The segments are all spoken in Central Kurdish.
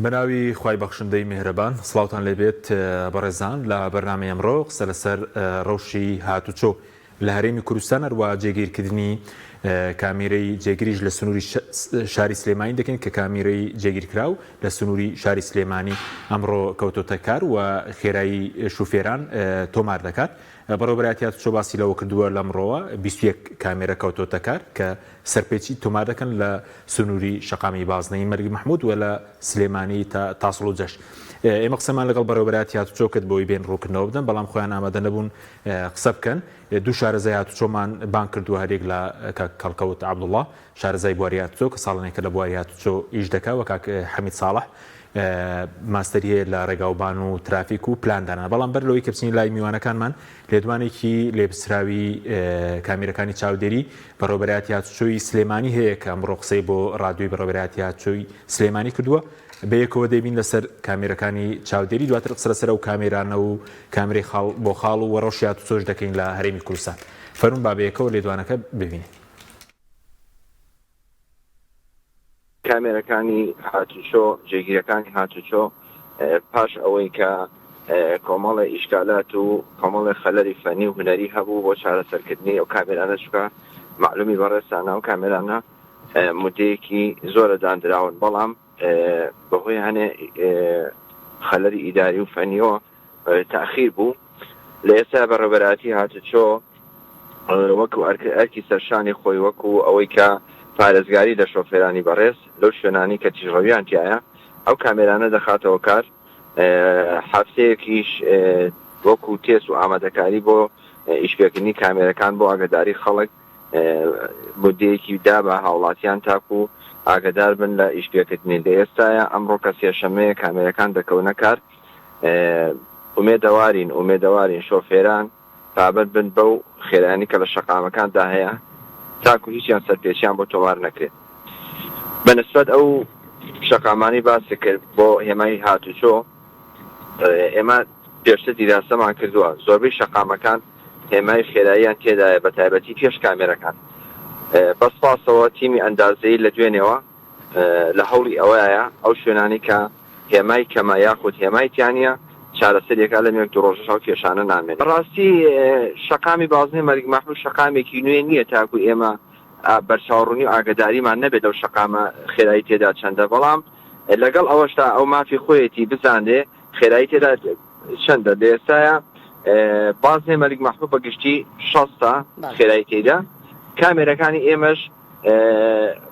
بەناوی خوای بەخشندەی میهرەبان سڵاوتان لێبێت بەڕێزان لە بەرنامەی ئەمڕۆ قسە لەسەر ڕەوشی هاتوچۆ لە هەرێمی کوردستان هەروە جێگیرکردنی کامیرەی جێگریش لە سنووری شاری سلێمانی دەکەین کە کامیرەی جێگیرکراو لە سنووری شاری سلێمانی ئەمڕۆ کەوتۆتە کار و خێرایی شوفێران تۆمار دەکات. بەڕێوەبەرایەتی هاتوچۆ باسی لەوە کردووە لەمڕۆوە 21 کامێرە کەوتۆتە کار کە سەرپێچی تۆمار دەکەن لە سنووری شەقامی بازنەی مەرگ مەحمود و لە سلێمانی تا تاسڵوجەش. ئێمە قسەمان لەگەڵ بەڕێوەبەرایەتی هاتوچۆ کرد بۆی بێن ڕوونکردنەوە بدەن بەڵام خۆیان ئامادە نەبوون قسە بکەن. دوو شارەزای هاتوچۆمان بانگ کردووە هەریەک لە کاک هەڵکەوت عەبدوڵڵا شارەزای بواری هاتوچۆ کە ساڵانێکە لە بواری هاتوچۆ ئیش دەکا و کاک حەمید ساڵح ماستەری هەیە لە ڕێگاوبان و ترافیک و پلاندانان. بەڵام بەر لەوەی کە بچین لای میوانەکانمان لێدوانێکی لێپرسراوی کامیرەکانی چاودێری بەڕێوەبەرایەتی هاتوچۆی سلێمانی هەیە کە ئەمڕۆ قسەی بۆ ڕادیۆی بەڕێوەبەرایەتی هاتوچۆی سلێمانی کردووە. بەیەکەوە دەیبین لەسەر کامێرەکانی چاودێری دواتر قسە لەسەر ئەو کامێرانە و کامێرەی خاڵ بۆ خاڵ و ڕەوشی هاتوچۆش دەکەین لە هەرێمی کوردستان. فەرموون با بەیەکەوە لێدوانەکە ببینین. کامێرەکانی هاتوچۆ، جێگیرەکانی هاتوچۆ پاش ئەوەی کە کۆمەڵێ ئیشکالات و کۆمەڵێ خەلەلی فەنی و هونەری هەبوو بۆ چارەسەرکردنی ئەو کامێرانە چونکە مەعلومی بەڕێزتانە ئەو کامێرانە مدەیەکی زۆرە داندراون بەڵام بەهۆی هەنێ خەلەلی ئیداری و فەنیەوە تاخیر بوو لە ئێستا بەڕێوەبەرایەتی هاتوچۆ وەکو ئەرکی سەرشانی خۆی وەکو ئەوەی کە پارێزگاری لە شۆفێرانی بەڕێز لەو شوێنانی کە تیژڕەویان تایە ئەو کامێرانە دەخاتەوە کار هەفتەیەکیش وەکو تێس و ئامادەکاری بۆ ئیشپێکردنی کامێرەکان بۆ ئاگداری خەڵک مودەیەکی دا بە هاوڵاتیان تاکو ئاگەدار بن لە ئیشپێکردنی. لە ئێستایا ئەمڕۆ کە سێشەممەیە کامێرەکان دەکەونە کار. ئومێدەوارین ئومێدەوارین شۆفێران پابەند بن بەو خێرایانەی کە لە شەقامەکاندا هەیە تاکو هیچیان سەرپێچیان بۆ تۆمار نەکرێت. بە نسبەت ئەو شەقامانەی باست کرد بۆ هێمای هاتوچۆ ئێمە پێشتر دیراسەمان کردووە زۆربەی شەقامەکان هێمای خێراییان تێدایە بەتایبەتی پێش کامێرەکان. بە سپاسەوە تیمی ئەندازەیی لە دوێنێوە لە هەوڵی ئەوەیە ئەو شوێنانەی کە هێمای کەمە یاخود هێمای تیا نییە چارەسەریەکە لەم یەک دوو ڕۆژەش ئەو کێشانە نامێنێت. بەڕاستی شەقامی بازنەی مەلک مەحمود شەقامێکی نوێ نییە تاکو ئێمە بەرچاوڕوونی و ئاگەداریمان نەبێت لەو شەقامە خێرایی تێدا چەندە بەڵام لەگەڵ ئەوەشدا ئەو مافی خۆیەتی بزانرێ خێرایی تێدا چەندە لە ئێستایا بازنەی مەلیک مەحمود بە گشتی شەستە خێرایی تێدا کامێرەکانی ئێمەش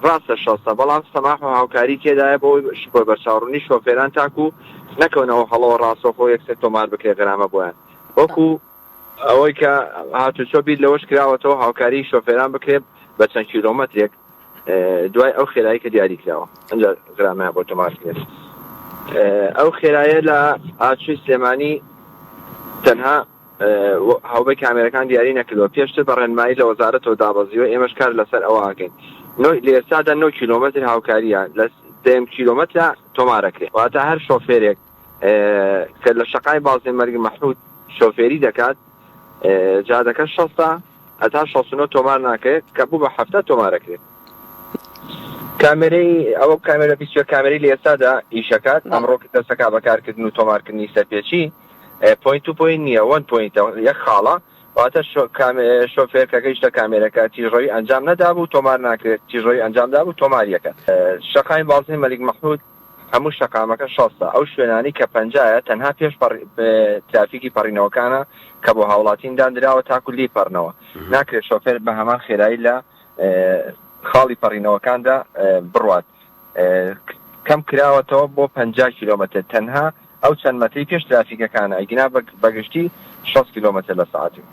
ڕاستە شەستە بەڵام سەماح و هاوکاری تێدایە بۆ بۆ بەرچاوڕوونی شۆفێران تاکو نەکەونەوە هەڵەوە ڕاستەوخۆ یەکسەر تۆمار بکرێ غەرامە بۆیان وەکو ئەوەی کە هاتوچۆ بیر لەوەش کراوەتەوە هاوکاری شۆفێران بکرێت بە چەند کیلۆمەترێک دوای ئەو خێرایی کە دیاری کراوە ئەنجا غرامەیان بۆ تۆمار کرێت ئەو خێرایە لە ئاچوی سلێمانی تەنها هاوبەی کامێرەکان دیاری نەکردووە پێشتر بە ڕێنمایی لە وەزارەتەوە دابەزیوە ئێمەش کار لەسەر ئەوە ئەکەین لە ئێستادا 9 کیلۆمەتر هاوکاریە لە دەیەم کیلۆمەترا تۆمارەکرێت واتە هەر شۆفێرێک کە لە شەقای بازنەی مەرگ مەحمود شۆفێری دەکات جادەکە شەستە هەتا 69 تۆمار ناکرێت کە بوو بە هەفتە تۆمارەکرێت کامێرەی ئەوە کامێرە 21 کامێرەی لە ئێستادا ئیشەکات ئەمڕۆ دەستەکا بەکارکردن و تۆمارکردنی سەرپێچی point to point نییە one point ە یەک خاڵە واتە شۆفێر کە گەیشتە کامێرەکە تیژڕەوی ئەنجام نەدابوو تۆمار ناکرێت تیژڕەوی ئەنجام دابوو تۆماریەکە شەقامی بازنەی مەلیک مەحمود هەموو شەقامەکە شەستە، ئەو شوێنانەی کە پەنجایە تەنها پێش ترافیکی پەڕینەوەکانە کە بۆ هاوڵاتین داندراوە تاکو لێی پەڕنەوە، ناکرێت شۆفێر بە هەمان خێرایی لە خاڵی پەڕینەوەکاندا بڕوات، کەم کراوەتەوە بۆ 50 کیلۆمەتر تەنها ئەو چەند مەترەی پێش ترافیکەکانە، ئەگینا بەگشتی 60 کیلۆمەتر لە سەعاتێک.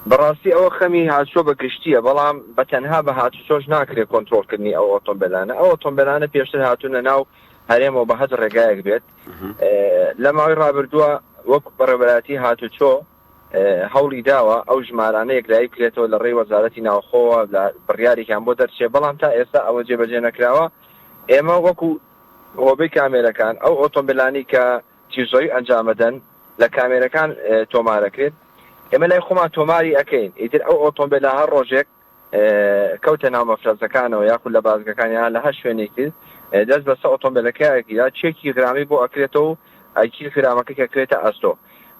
بەڕاستی ئەوە خەمی هاتوچۆ بە گشتیە بەڵام بە تەنها بە هاتوچۆش ناکرێت کۆنترۆڵ کردنی ئەو ئۆتۆمبێلانە ئەو ئۆتۆمبێلانە پێشتر هاتوونە ناو هەرێمەوە بە هەچ ڕێگایەک بێت لە ماوەی ڕابردووە وەک بەڕێوەبەرایەتی هاتوچۆ هەوڵی داوە ئەو ژمارانە یەکلایی بکرێتەوە لە ڕێی وەزارەتی ناوخۆوە لە بڕیارێکیان بۆ دەرچێ بەڵام تا ئێستا ئەوە جێبەجێ نەکراوە ئێمە وەکو هۆبەی کامێرەکان ئەو ئۆتۆمبێلانی کە تیژڕەوی ئەنجامەدەن لە کامێرەکان تۆمارەکرێت ئێمە لای خۆمان تۆماری ئەکەین ئیتر ئەو ئۆتۆمبێلە هەر ڕۆژێک کەوتە ناو مەفرەزەکانەوە یاخود لە بازگەکان یان لە هەر شوێنێکی تر. دەست بەسە ئۆتۆمبێلەکەیا گیرا چێکی غرامەی بۆ ئەکرێتەوە و ئەکید غرامەکە کە کرێتە ئەستۆ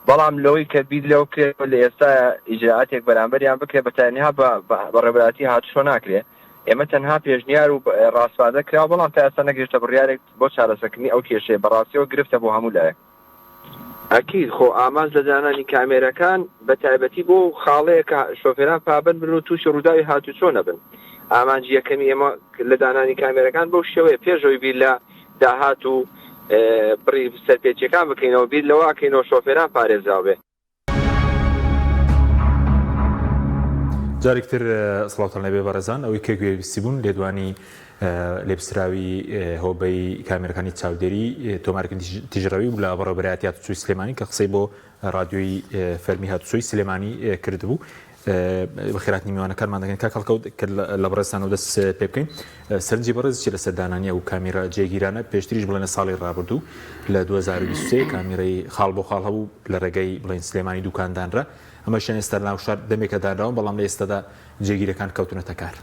بەڵام لەوەی کە بیر لەوە کرێتەوە لە ئێستایا ئیجرائاتێک بەرامبەریان بکرێ بە تەنها بە بەڕێوەبەرایەتی هاتوچۆ ناکرێ ئێمە تەنها پێشنیار و ڕاسپاردە کراوە بەڵام تا ئێستا نەگەیشتە بڕیارێک بۆ چارەسەرکردنی ئەو کێشەیە بەڕاستیەوە گرفتە بۆ هەموو لایەک. ئەکید خۆ ئامانج لە دانانی کامێرەکان بە تایبەتی بۆ ئەو خاڵەیە کە شۆفێران پابەند بن و تووشی ڕووداوی هاتوچۆ نەبن. ئامانجی یەکەمی ئێمە لە دانانی کامێرەکان بەو شێوەیە پێش ئەوەی بیر لە داهات و بڕی سەرپێچیەکان بکەینەوە بیر لەوە ئەکەینەوە شۆفێران پارێزراو بێ. جارێک تر سڵاوتان لێبێ بەڕێزان ئەوەی کە گوێبیستی بوون لێدوانی لێپسراوی هۆبەی کامێرەکانی چاودێری تۆمارکردنی تیژڕەوی و لە بەڕێوەبەرایەتی هاتوچۆی سلێمانی کە قسەی بۆ رادیۆی فەرمی هاتوچۆی سلێمانی کردبوو بەخێراتنی میوانەکانمان دەکەین کاک هەڵکەوت کە لە بەڕێزتانەوە دەست پێ بکەین سەرنجی بەڕێز چی لەسەر دانانی ئەو کامیرا جێگیرانە پێشتریش بڵێنە ساڵی ڕابردوو لە 2023 کامیرەی خاڵ بۆ خاڵ هەبوو لە ڕێگەی بڵێن سلێمانی دوکان دانرا ئەمەشیان ئێستا ناو شار دەمێکە دانراون بەڵام لە ئێستادا جێگیرەکان کەوتونەتە کار.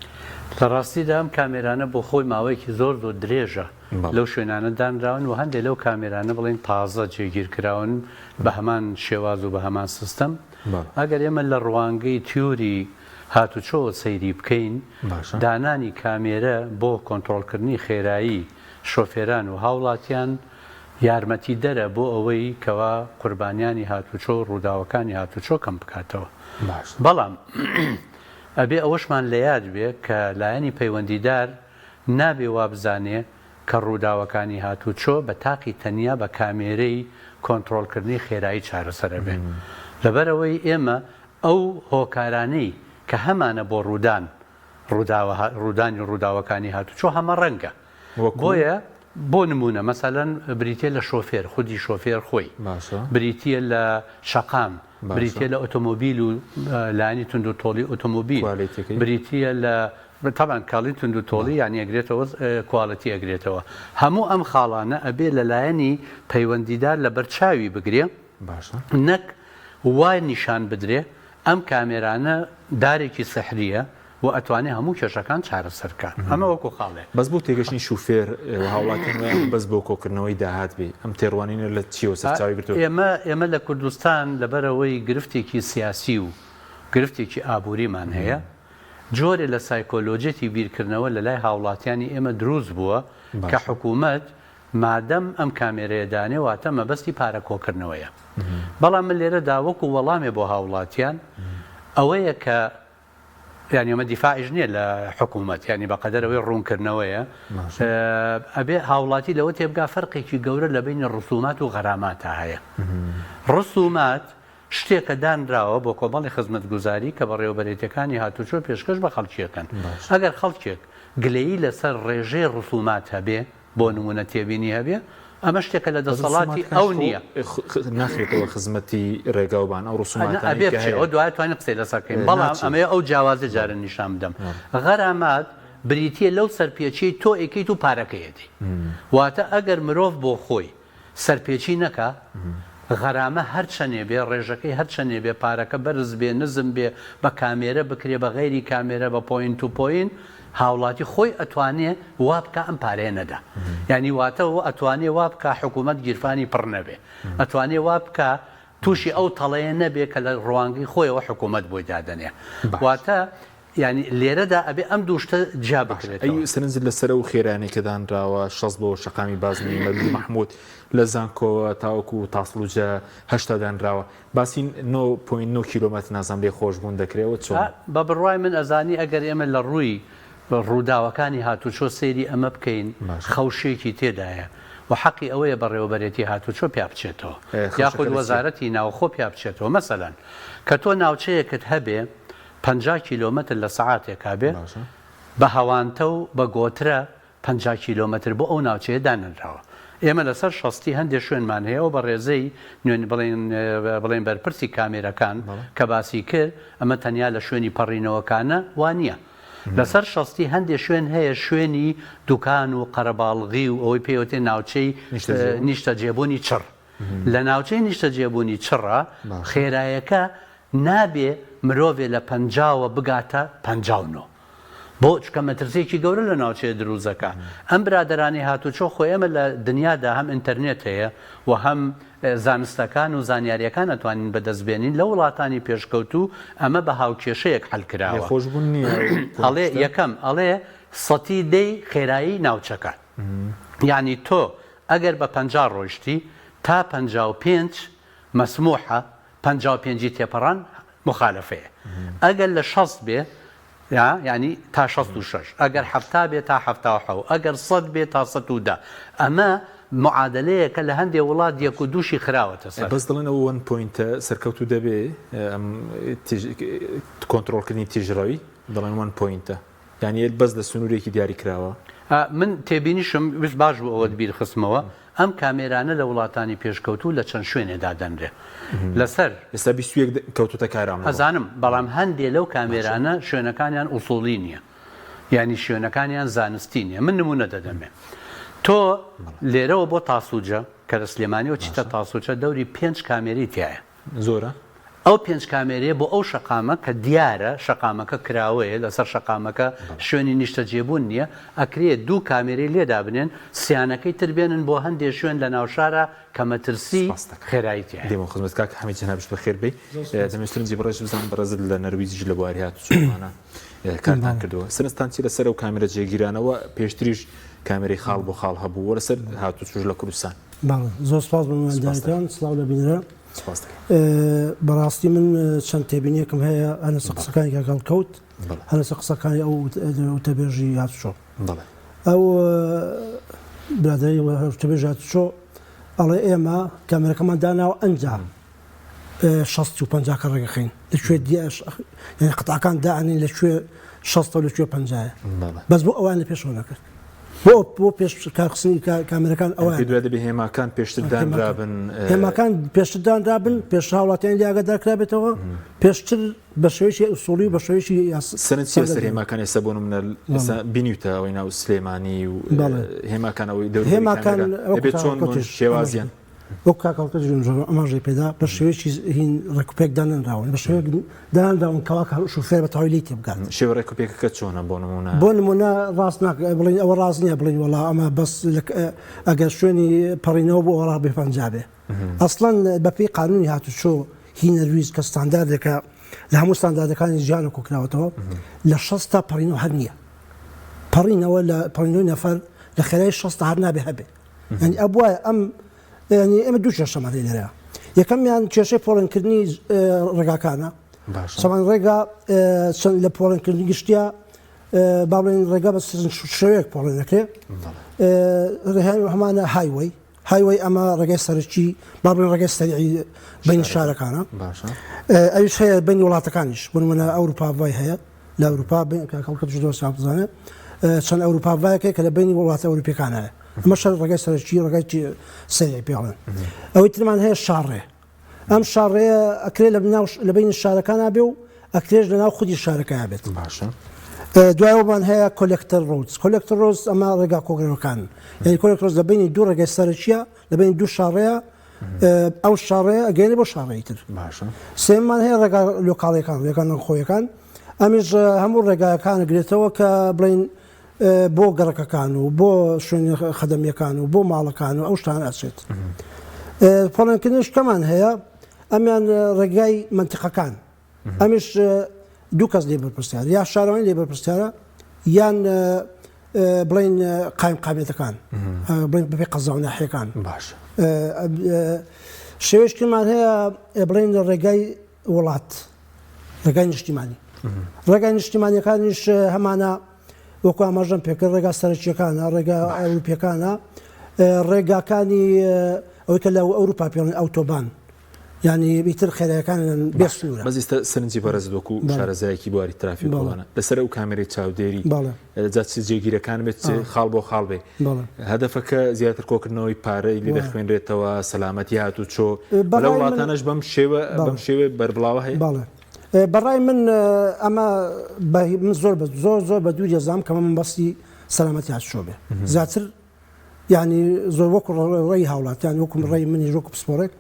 لە ڕاستیدا ئەم کامێرانە بۆ خۆی ماوەیەکی زۆر زۆر درێژە لەو شوێنانە دانراون و هەندێک لەو کامێرانە بڵێین تازە جێگیر کراون بە هەمان شێواز و بە هەمان سیستەم. ئەگەر ئێمە لە ڕوانگەی تیۆری هاتوچۆوە سەیری بکەین، دانانی کامێرە بۆ کۆنترۆڵکردنی خێرایی شۆفێران و هاوڵاتیان یارمەتیدەرە بۆ ئەوەی کەوا قوربانیانی هاتوچۆ و ڕووداوەکانی هاتوچۆ کەم بکاتەوە. بەڵام ئەبێ ئەوەشمان لە یاد بێ کە لایەنی پەیوەندیدار نابێ وابزانێ کە ڕووداوەکانی هاتووچۆ بە تاقی تەنیا بە کامێرەی کۆنتڕۆڵکردنی خێرایی چارەسەر ئەبێ. لەبەرئەوەی ئێمە ئەو هۆکارانەی کە هەمانە بۆ ڕوودان ڕووداوە ڕوودانی ڕووداوەکانی هاتووچۆ هەمەڕەنگە. بۆیە بۆ نموونە مەسەلەن بریتیە لە شۆفێر خودی شۆفێر خۆی بریتیە لە شەقام بریتیە لە ئۆتۆمۆبیل و لایەنی توندوتۆڵی ئۆتۆمۆبیل بریتیە لە تەبعەن کاڵی توندوتۆڵی یانی ئەگرێتەوە quality ئەگرێتەوە هەموو ئەم خاڵانە ئەبێ لە لایەنی پەیوەندیدار لەبەر چاوی بگرێ باشە نەک وا نیشان بدرێ ئەم کامێرانە دارێکی سحریە و ئەتوانێ هەموو کێشەکان چارەسەر کا ئەمە وەکو خاڵێ. بەس بۆ تێگەشتنی شوفێر و هاوڵاتیان وایە بەس بۆ کۆکردنەوەی داهات بێ ئەم تێڕوانینە لە چیەوە سەرچاوەی گرتووە؟ ئێمە ئێمە لە کوردستان لەبەرئەوەی گرفتێکی سیاسی و گرفتێکی ئابووریمان هەیە جۆرێ لە سایکۆلۆجیەتی بیرکردنەوە لە لای هاوڵاتیانی ئێمە دروست بووە کە حکوومەت مادەم ئەم کامێرەیە دانێ واتە مەبەستی پارە کۆکردنەوەیە. بەڵام من لێرەدا وەکو وەڵامێ بۆ هاوڵاتیان ئەوەیە کە یانی ئەمە دیفاعیش نییە لە حکوومەت یانی بەقەدەر ئەوەی ڕوونکردنەوەیە ئەبێ هاوڵاتی لەوە تێبگا فەرقێکی گەورە لە بەینی ڕسومات و غەراماتا هەیە. ڕسومات شتێکە دانراوە بۆ کۆمەڵی خزمەتگوزاری کە بەڕێوەبەرێتیەکانی هاتوچۆ پێشکەش بە خەڵکی ئەکەن. ئەگەر خەڵکێک گلەیی لەسەر ڕێژەی ڕسومات هەبێ، بۆ نموونە تێبینی هەبێ، ئەمە شتێکە لە دەسەڵاتی ئەو نییە. ناخرێتەوە خزمەتی ڕێگاوبان ئەو ڕسوماتانەی کە هەیە. ئەبێ بچێ، ئەوە دوایە توانین قسەی لەسەر بکەین، بەڵام ئەمەوێ ئەو جیاوازیە جارێ نیشان بدەم. غەرامات بریتیە لەو سەرپێچیەی تۆ ئەیکەیت و پارەکەی ئەدەی. واتە ئەگەر مرۆڤ بۆ خۆی سەرپێچی نەکا، غەرامە هەر چەنێ بێ، ڕێژەکەی هەر چەنێ بێ، پارەکە بەرز بێ، نزم بێ، بە کامێرە بکرێ، بە غەیری کامێرە، بە point to point، هاوڵاتی خۆی ئەتوانێ وا بکا ئەم پارەیە نەدا. یانی واتە ئەتوانێ وا بکا حکوومەت گیرفانی پڕ نەبێ. ئەتوانێ وا بکا تووشی ئەو تەڵەیە نەبێ کە لە ڕوانگەی خۆیەوە حکوومەت بۆی دادەنێ. واتە یانی لێرەدا ئەبێ ئەم دوو شتە جیا باشە ئەی بکرێتەوە. سەرنجت لەسەر ئەو خێرانەی کە دانراوە 60 بۆ شەقامی بازنەی مەلوول مەحمود لە زانکۆوە تاوەکو تاسڵوجە 80 دانراوە باسی 9.9 کیلۆمەتر نازانم لێ خۆشبوون دەکرێ ئەوە چۆنە؟ بە بڕوای من ئەزانی ئەگەر ئێمە لە ڕووی ڕووداوەکانی هاتوچۆ سەیری ئەمە بکەین باشە. خەوشێکی تێدایە و حەقی ئەوەیە بەڕێوەبەرێتی هاتوچۆ پیا بچێتەوە خەوشەکە یاخود لە چیە؟ وەزارەتی ناوخۆ پیا بچێتەوە مەسەلەن کە تۆ ناوچەیەکت هەبێ 50 کیلۆمەتر لە سەعاتێکا بێ، باشە. بە هەوانتە و بە گۆترە 50 کیلۆمەتر بۆ ئەو ناوچەیە دانەنراوە. ئێمە لەسەر شەستی هەندێ شوێنمان هەیە، ئەو بەڕێزەی نوێن بڵێن بڵێن بەرپرسی کامێرەکان بەڵێ. کە باسی کرد، ئەمە تەنیا لە شوێنی پەڕینەوەکانە، وا نییە. لەسەر شەستی هەندێ شوێن هەیە شوێنی دوکان و قەرەباڵغی و ئەوەی پێی وترێ ناوچەی نیشتەجێبوون. نیشتەجێبوونی چڕ. لە ناوچەی نیشتەجێبوونی چڕا باشە. خێرایەکە نابێ مرۆڤێ لە پەنجاوە بگاتە 59. بۆ؟ چونکە مەترسیەکی گەورە لە ناوچەیە دروست دەکا. ئەم برادەرانی هاتوچۆ خۆ ئێمە لە دنیادا هەم ئینتەرنێت هەیە و هەم زانستەکان و زانیاریەکان ئەتوانین بەدەست بێنین، لە وڵاتانی پێشکەوتوو ئەمە بە هاوکێشەیەک حەل کراوە. لێخۆشبوون نییە ئەو ئەڵێ کۆنتێکستە؟ یەکەم ئەڵێ سەتی دەی خێرایی ناوچەکە یانی تۆ ئەگەر بە 50 ڕۆیشتی تا 55 مەسموحە 55 ی تێپەڕان موخالەفەیە ئەگەر لە 60 بێ یا یانی تا 66 ئەگەر 70 بێ تا 77 ئەگەر 100 بێ تا 110 ئەمە معادلەیەکە لە هەندێ وڵات یەک و دووشی خراوەتە سەر. بەس دەڵێن ئەو one point ە سەرکەوتوو دەبێ ئەم کۆنترۆڵکردنی تیژڕەوی دەڵێن one point ە یانی بەس لە سنوورێکی دیاری کراوە. من تێبینیشم ویست باش بوو ئەوەت بیر خستمەوە ئەم کامێرانە لە وڵاتانی پێشکەوتوو لە چەند شوێنێ دادەنرێ لەسەر. ئێستا 21 کەوتۆتە کار ئەمڕۆ. ئەزانم بەڵام هەندێ لەو کامێرانە شوێنەکانیان ئوسوڵی نییە یانی شوێنەکانیان زانستی نییە من نمونە دەدەمێ تۆ لێرەوە بۆ تاسوجە کە لە سلێمانیەوە چیتە تاسوچە دەوری پێنج کامێرەی تیایە. زۆرە؟ ئەو پێنج کامێرەیە بۆ ئەو شەقامە کە دیارە شەقامەکە کراوەیە لەسەر شەقامەکە شوێنی نیشتەجێبوون نییە ئەکرێ دوو کامێرەی لێ دابنێن سیانەکەی تر بێنن بۆ هەندێ شوێن لە ناوشارا کە مەترسی سپاس دەکەم. خێرایی تیایە. دێمەوە خزمەت کاک حەمید جەنابیشت بەخێر بێی. دەمەوێت سەرنجی بەڕێزت بزانم بەڕێزت لە نەرویجیش لە بواری هاتوچۆ ئەوانە کارتان کردووە سەرنجتان چی لەسەر ئەو کامێرە جێگیرانەوە پێشتریش کامێرەی خاڵ بۆ خاڵ هەبوو و لەسەر هاتوچۆش لە کوردستان؟ بەڵێ زۆر سپاس بۆ میوانداریتان سڵاو لە بینەران. بەڕاستی من چەند تێبینیەکم هەیە هەنەسە قسەکانی کاک هەڵکەوت هەنەسە قسەکانی ئەو وتەبێژی هاتوچۆ ئەو برادری وتەبێژ هاتوچۆ ئەڵێ ئێمە کامێرەکەمان داناوە ئەنجا شەست و پەنجاکە ڕێگەخەین لەکوێ دیاش یعنی قەتعەکان دائەنین لەکوێ شەستە و لەکوێ پەنجایە بەس بۆ ئەوان لە پێشەوە نەکرد بۆ بۆ پێش کارخستنی کامێرەکان ئەوان پێ دوای دەبێ هێماکان پێشتر دانرابن هێماکان پێشتر دانرابن پێش هاوڵاتیان لێ ئاگادار کرابێتەوە پێشتر بە شێوەیەکی ئوسوڵی و بە شێوەیەکی سەرنج چیە سەر هێماکان ئێستا بۆ نمونە ئێستا بینیوتە ئەوەی ناو سلێمانی و هێماکان ئەوەی دەوروبەری هێماکان دەبێت چۆن بن شێوازیان وەک کاک هەڵکەوت ئاماژەی پێدا بە شێوەیەکی هین ڕێکوپێک دانەنراون بە شێوەیەک دانراون کەوا شوفێر بە تەواوی لێی تێبگات. شێوە ڕێکوپێکەکە چۆنە بۆ نموونە؟ بۆ نموونە ڕاست ناک بڵێین ئەوە ڕاست نییە بڵێین وەڵا ئەمە بەس ئەگەر شوێنی پەڕینەوە بوو ئەوە ڕا بێ 50 بێ. ئەسڵەن بەپێی قانوونی هاتوچۆ هی نەرویج کە ستانداردێکە لە هەموو ستانداردەکانی جیهانە کۆکراوەتەوە لە 60 تا پەڕینەوە هەر نییە. پەڕینەوە لە پەڕینەوەی نەفەر لە خێرای 60 تا هەر نابێ هەبێ. یعنی ئەبوایە ئەم یعنی ئێمە دوو کێشەمان هەیە لێرە یەکەمیان کێشەی پۆڵێنکردنی ڕێگاکانە سەمان ڕێگا چەند لە پۆڵێنکردنی گشتیا با بڵێن ڕێگا بە شێوەیەک پۆڵێن دەکرێ هەمانە highway highway ئەمە ڕێگای سەرەکی با بڵێن ڕێگای سەریعی بین شارەکانە ئەویش هەیە بین وڵاتەکانیش بۆ نمونە ئەوروپا وای هەیە لە ئەوروپا کەڵکە زۆر ساف بزانێت چەند ئەوروپا وایەکە کە لە بینی وڵاتە ئەوروپیەکان هەیە ئەمە شەر ڕێگای سەرەکی ڕێگای سەریع پێڵێن ئەوەی ترمان هەیە شاڕێ ئەم شاڕێیە ئەکرێ لە ناو لە بینی شارەکان بێ و ئەکرێش لە ناو خودی شارەکە بێت باشە دوایەوەمان هەیە collector roads collector roads ئەمە ڕێگا کۆگرەوەکان یعنی collector roads لە بینی دوو ڕێگای سەرەکیە لە بینی دوو شاڕەیە ئەو شاڕەیە ئەگەێنێ بۆ شاڕێی تر باشە سێمان هەیە ڕێگا لۆکاڵیەکان ڕێگا ناوخۆیەکان ئەمیش هەموو ڕێگاکان گرێتەوە کە بڵین بۆ گەڕەکەکان و بۆ شوێنی خەدەمیەکان و بۆ ماڵەکان و ئەو شتانە ئەچێت پۆڵێنکردنیش کەمان هەیە ئەمیان ڕێگای منتیقەکان ئەمیش دوو کەس لێ بەرپرسیار یا شارەوانی لێ بەرپرسیارە یان بڵین قایم قابێتەکان بڵین بەپێی قەزا و ناحیەکان باش شێوەیەشکمان هەیە بڵین لە ڕێگای وڵات ڕێگای نیشتیمانی ڕێگای نیشتیمانیەکانیش هەمانە وەکو ئاماژەم پێکرد ڕێگا سەرەکیەکانە ڕێگا ئەوروپیەکانە ڕێگاکانی ئەوەی کە لە ئەوروپا پێڵێن ئەوتۆبان یانی ئیتر خێرایەکانیان بێ سنوورە. بەس ئیستا سەرنجی بەڕێزت وەکو شارەزایەکی بواری ترافیک و ئەوانە لەسەر ئەو کامێرەی چاودێری جا چ جێگیرەکان بێت چ خاڵ بۆ خاڵ بێ هەدەفەکە زیاتر کۆکردنەوەی پارەی لێ دەخوێنرێتەوە سەلامەتی هاتوچۆ لە وڵاتانەش بەم شێوە بەم شێوەیە بەربڵاوە هەیە؟ بەڵێ بەڕای من ئەمە من زۆر بە زۆر زۆر بە دوور دەزانم کە مەبەستی سەلامەتی هاتوچۆ بێ زیاتر یانی زۆر وەکو ڕێی هاوڵاتیان وەکو ڕێی منیش وەکو پسپۆڕێک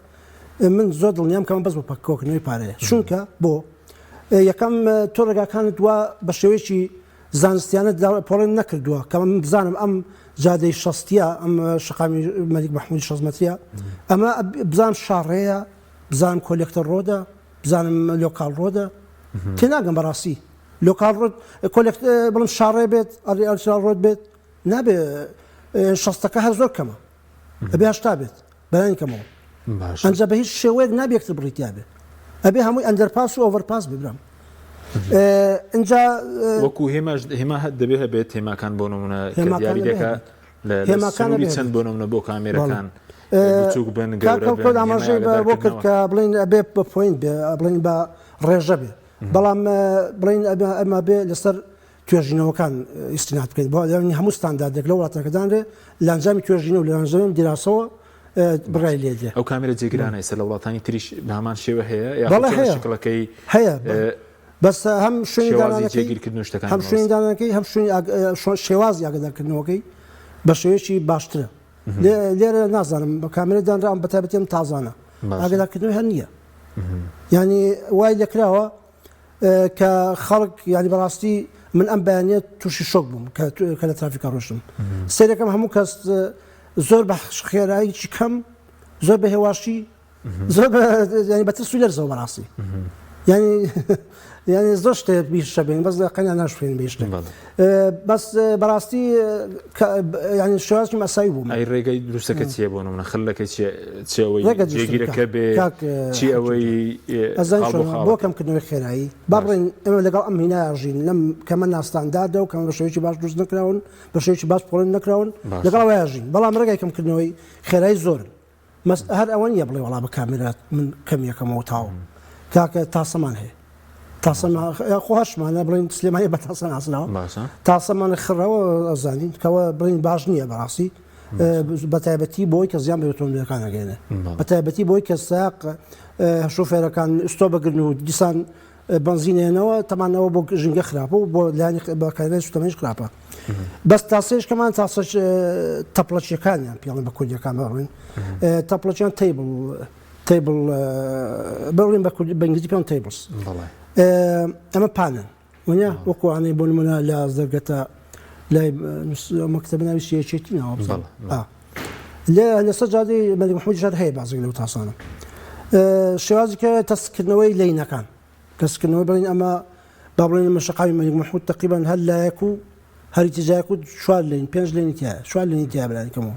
من زۆر دڵنیام کەم بەس بۆ پەککۆکردنەوەی پارەیە چونکە بۆ یەکەم تۆ ڕێگاکانت وا بە شێوەیەکی زانستیانە پۆڵێن نەکردووە کە من بزانم ئەم جادەی شەستیە ئەم شقامی مەلیک مەحمودی شەست مەتریە ئەمە بزانم شاڕێیە بزانم collector road ە بزانم local road ە تێناگەم بەڕاستی local road collect بڵم شاڕێ بێت ئەرسال road بێت نابێ شەستەکە هەر زۆر کەمە ئەبێ هەشتا بێت بەلانی کەمەوە ئەنجا بە هیچ شێوەیەک نابێ یەکتر بڕی تیا بێ ئەبێ هەمووی underpass و overpass بێ برام ئینجا وەکو هێماش هێما هەر دەبێ هەبێت هێماکان بۆ نمونە کە دیاری دەکا لە سنووری چەند بۆ نمونە بۆ کامێرەکان بچووک بن گەورە بن ئاماژەی بۆ کرد کە بڵین ئەبێ بە point بێ بڵین بە ڕێژە بێ بەڵام بڵین ئەمە بێ لەسەر توێژینەوەکان ئیستیناد بکەین بۆ یانی هەموو ستانداردێک لە وڵاتەکە دانرێ لە ئەنجامی توێژینەوە لە ئەنجامی دیراسەوە بڕیاری لێ دێ. ئەو کامێرە جێگرانە ئێستا لە وڵاتانی تریش بە هەمان شێوە هەیە یاخود بەڵێ چۆنە هەیە شکڵەکەی هەیە بەس هەم شوێنی شێوازی دانانەکەی جێگیرکردن و شتەکانی هەم شوێنی مەبەست. دانانەکەی هەم شوێنی ئاگ- شێوازی ئاگادارکردنەوەکەی بە شێوەیەکی باشترە لێرە نازانم بە کامێرە دانراون بە تایبەتی ئەم تازانە باشە. ئاگادارکردنەوەی هەر نییە یانی وای لێکراوە کە خەڵک یانی بەڕاستی من ئەم بەیانە تووشی شۆک بووم کە لە ترافیکا ڕۆشتم سەیرەکەم هەموو کەس زۆر بە خێراییی کەم زۆر بە هێواشی زۆر ینی بە ترس و لەرزەوە بەڕاستی ینی یعنی زۆر شتێک بیشە بین بەس قەنیا ناشوێن بێشتە بەس بەڕاستی ینی شێوازی مەسای بوو ئەی ڕێگەی دروستەکە چییە بۆ نمونە خلەکە چی ئەوەی جێگیرەکە بێ چی ئەوەی بۆ کەمکردنەوەی خێرایی با بڵێن ئێمە لەگەڵ ئەم هینایە ژین لەم کەمە ناستانداردە و کەمە بە شێوەیەکی باش دروست نەکراون بە شێوەیەکی باش پۆڵێن نەکراون لەگەڵ ئەوەیا ژین بەڵام ڕێگای کەمکردنەوەی خێرایی زۆرن مەس هەر ئەوە نییە بڵێ وەڵا بە کامێرا من کەم یەکەمەوە تاو کاکە تاسەمان هەیە تاسەمان خۆ هەشمانە بڵێن سلێمانی بە تاسە ناسراوە تاسەمان خڕەوە ئەزانین کەەوە بڵین باش نییە بەڕاستی بە تایبەتی بۆی کە زیان بە ئۆتۆمبیلەکان ئەگەێنێ بە تایبەتی بۆی کە ساق شوفێرەکان ئستۆ بگرن و دیسان بەنزینێنەوە تەمانەوە بۆ ژینگە خراپە و بۆ لانی بەکارێن سوتەمەنیش خراپە بەس تاسەیش کەمان تاسەش تەپڵەچیەکانیان پێڵن بە کوردیەکان بڵێن تەپڵەچیان table table بڵێن بە کوردی بە ئینگلیزی پێڵن tables ئەمە پانن وەنیا وەکوانەی بۆ نمونە لە زەرگەتە لای مەکتەب ناوی یەکێتی ناوە بزانم لەسەر جادەی مەلیک محمود ژار هەیە بازێک لەو تاسانە شێوازی کە تەسکردنەوەی lane ەکان تەسکردنەوەی بڵین ئەمە با بڵێن ئەمە شەقامی مەلیک محمود تقریبا هەر لایەک و هەر ئیتیجایەک و چوار lane پێنج lane ی تایە چوار lane ی تایە بلانی کەمەوە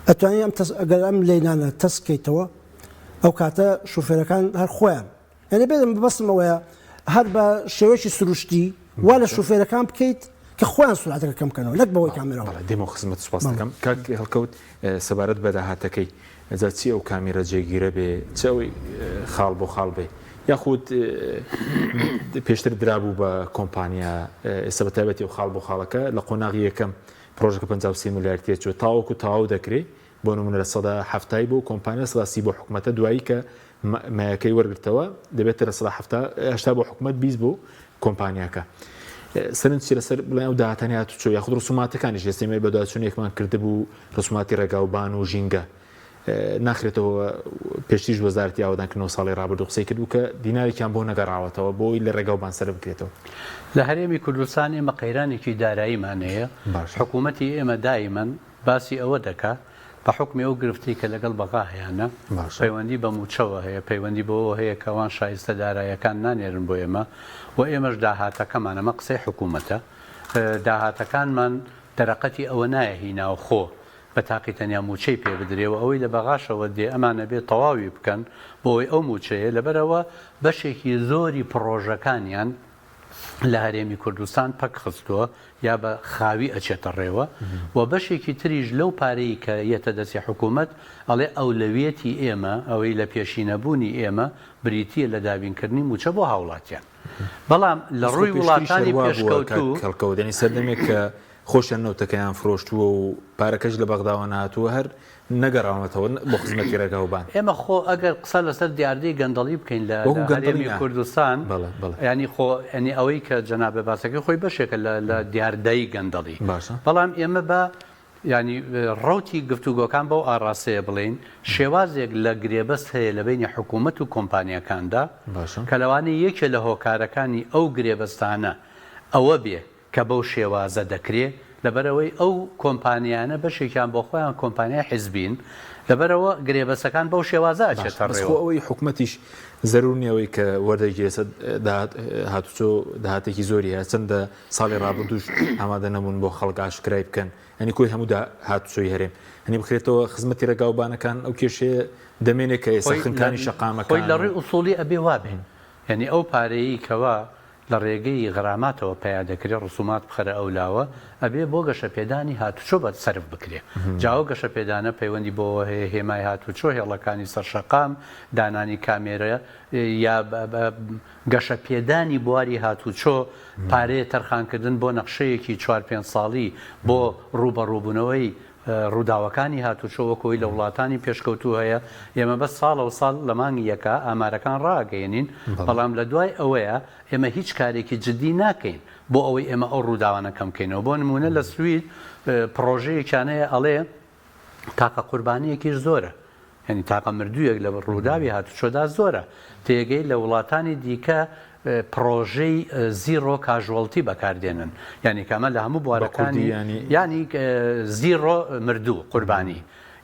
ئەتوانی ئەم تەس ئەگەر ئەم lane انە تەسکەیتەوە ئەو کاتە شوفێرەکان هەر خۆیان یانی بێت مەبەستم ئەوەیە هەر بە شێوەیەکی سروشتی وا لە شوفێرەکان بکەیت کە خۆیان سورعەتەکە کەم بکەنەوە نەک بەهۆی کامێراوە. بەڵێ دێمەوە خزمەت سوپاست دەکەم کاک هەڵکەوت سەبارەت بە داهاتەکەی جا چی ئەو کامیرە جێگیرە بێ چ ئەوەی خاڵ بۆ خاڵ بێ یاخود پێشتر درابوو بە کۆمپانیا ئێستا بە تایبەتی ئەو خاڵ بۆ خاڵەکە لە قۆناغی یەکەم پرۆژەکە 53 ملیار تێچوو تاوەکو تەواو دەکرێ بۆ نمونە لە سەدا حەفتای بۆ کۆمپانیا سەدا سی بۆ حکومەتە دوایی کە مایەکەی وەرگرتەوە دەبێتە 70% 80 بۆ حکومەت 20 بۆ کۆمپانیاکە. سەرنج چی لەسەر بڵێن ئەو داهاتانی هاتوچۆ یاخود ڕسوماتەکانیش ئێستا ئێمە بەدواداچوونێکمان کردبوو ڕسوماتی ڕێگاوبان و ژینگە ناخرێتەوە پێشتریش وەزارەتی ئاوەدانکردنەوە ساڵی ڕابردوو قسەی کردبوو کە دینارێکیان بۆ نەگەڕاوەتەوە بۆی لە ڕێگاوبان سەر بکرێتەوە. لە هەرێمی کوردستان ئێمە قەیرانێکی داراییمان هەیە، حکوومەتی ئێمە دایمەن باسی ئەوە دەکا بە حوکمی ئەو گرفتەی کە لەگەڵ بەغا هەیانە، پەیوەندی بە مووچەوە هەیە، پەیوەندی بەوەوە هەیە کە ئەوان شایستە داراییەکان نانێرن بۆ ئێمە و ئێمەش داهاتەکەمان، ئەمە قسەی حکوومەتە، داهاتەکانمان دەرەقەتی ئەوە نایە هی ناوخۆ بە تاقی تەنیا مووچەی پێ بدرێ و ئەوەی لە بەغاشەوە دێ ئەمان ئەبێ تەواوی بکەن بۆ ئەوەی ئەو مووچەیە، لەبەرئەوە بەشێکی زۆری پڕۆژەکانیان لە هەرێمی کوردستان پەک خستووە یا بە خاوی ئەچێتە ڕێوە و بەشێکی تریش لەو پارەی کە یەتە دەستی حکوومەت ئەڵێ ئەولەویەتی ئێمە ئەوەی لە پێشینەبوونی ئێمە بریتییە لە دابینکردنی مووچە بۆ هاوڵاتیان بەڵام لە ڕووی وڵاتانی پێشکەوتوو. هەڵکەوت یانی سەردەمێک کە خۆشیان نەوتەکەیان فرۆشتووە و پارەکەش لە بەغداوە نەهاتووە هەر نەگەڕاونەتەوە بۆ خزمەتی ڕێگاوبان. ئێمە خۆ ئەگەر قسە لەسەر دیاردەی گەندەڵی بکەین لە هەرێمی کوردستان یانی خۆ یانی ئەوەی کە جەنابت باسەکەی خۆی بەشێکە لە دیاردەی گەندەڵی بەڵام ئێمە بە یانی ڕەوتی گفتوگۆکان بەو ئاڕاستەیە بڵێین شێوازێک لە گرێبەست هەیە لە بەینی حکوومەت و کۆمپانیاکاندا کە لەوانەیە یەکێ لە هۆکارەکانی ئەو گرێبەستانە ئەوە بێ. کە بەو شێوازە دەکرێ، لەبەرئەوەی ئەو کۆمپانیانە بەشێکیان بۆ خۆیان کۆمپانیای حیزبین، لەبەرئەوە گرێبەستەکان بەو شێوازە باشە ئەچێتە بەس خۆ ڕێوە. ئەوەی حکومەتیش زەرور نیە ئەوەی کە وەردەگیرێ سە داهات هاتوچۆ داهاتێکی زۆری هەیە چەندە ساڵی ڕابردووش ئامادە نەبوون بۆ خەڵک ئاشکرای بکەن یانی کۆی هەموو دا هاتوچۆی هەرێم هەنی بخرێتەوە خزمەتی ڕێگاوبانەکان ئەو کێشەیە دەمێنێ کە ئێستا خۆی لە خنکانی خۆی شەقامەکان لە و ڕووی ئوسوڵی ئەبێ وابێ یانی ئەو پارەیەی کەوا لە ڕێگەی غەراماتەوە پەیا دەکرێ ڕسومات بخەرە ئەو لاوە ئەبێ بۆ گەشەپێدانی هاتوچۆ بە سەرف بکرێ جا ئەو گەشەپێدانە پەیوەندی بەوە هەیە هێمای هاتوچۆ هێڵەکانی سەر شەقام دانانی کامێرە یا گەشەپێدانی بواری هاتوچۆ پارەیە تەرخانکردن بۆ نەخشەیەکی چوار پێنج ساڵی بۆ ڕووبەڕووبوونەوەی ڕووداوەکانی هاتوچۆ وەک ئەوەی لە وڵاتانی پێشکەوتوو هەیە، ئێمە بەس ساڵە و ساڵ لە مانگی یەکا ئامارەکان ڕائەگەیەنین، بەڵام لە دوای ئەوەیە ئێمە هیچ کارێکی جدی ناکەین بۆ ئەوەی ئێمە ئەو ڕووداوانە کەم کەینەوە. بۆ نموونە لە سوید پڕۆژەیەکیان هەیە ئەڵێ تاقە قوربانییەکیش زۆرە، یانی تاقە مردوویەک لە ڕووداوی هاتوچۆدا زۆرە. تێگەی لە وڵاتانی دیکە پڕۆژەی zero casualty بەکاردێنن. یانی کە ئەمە لە هەموو بە کوردی بوارەکانی یانی؟ یانی zero مردوو، قوربانی.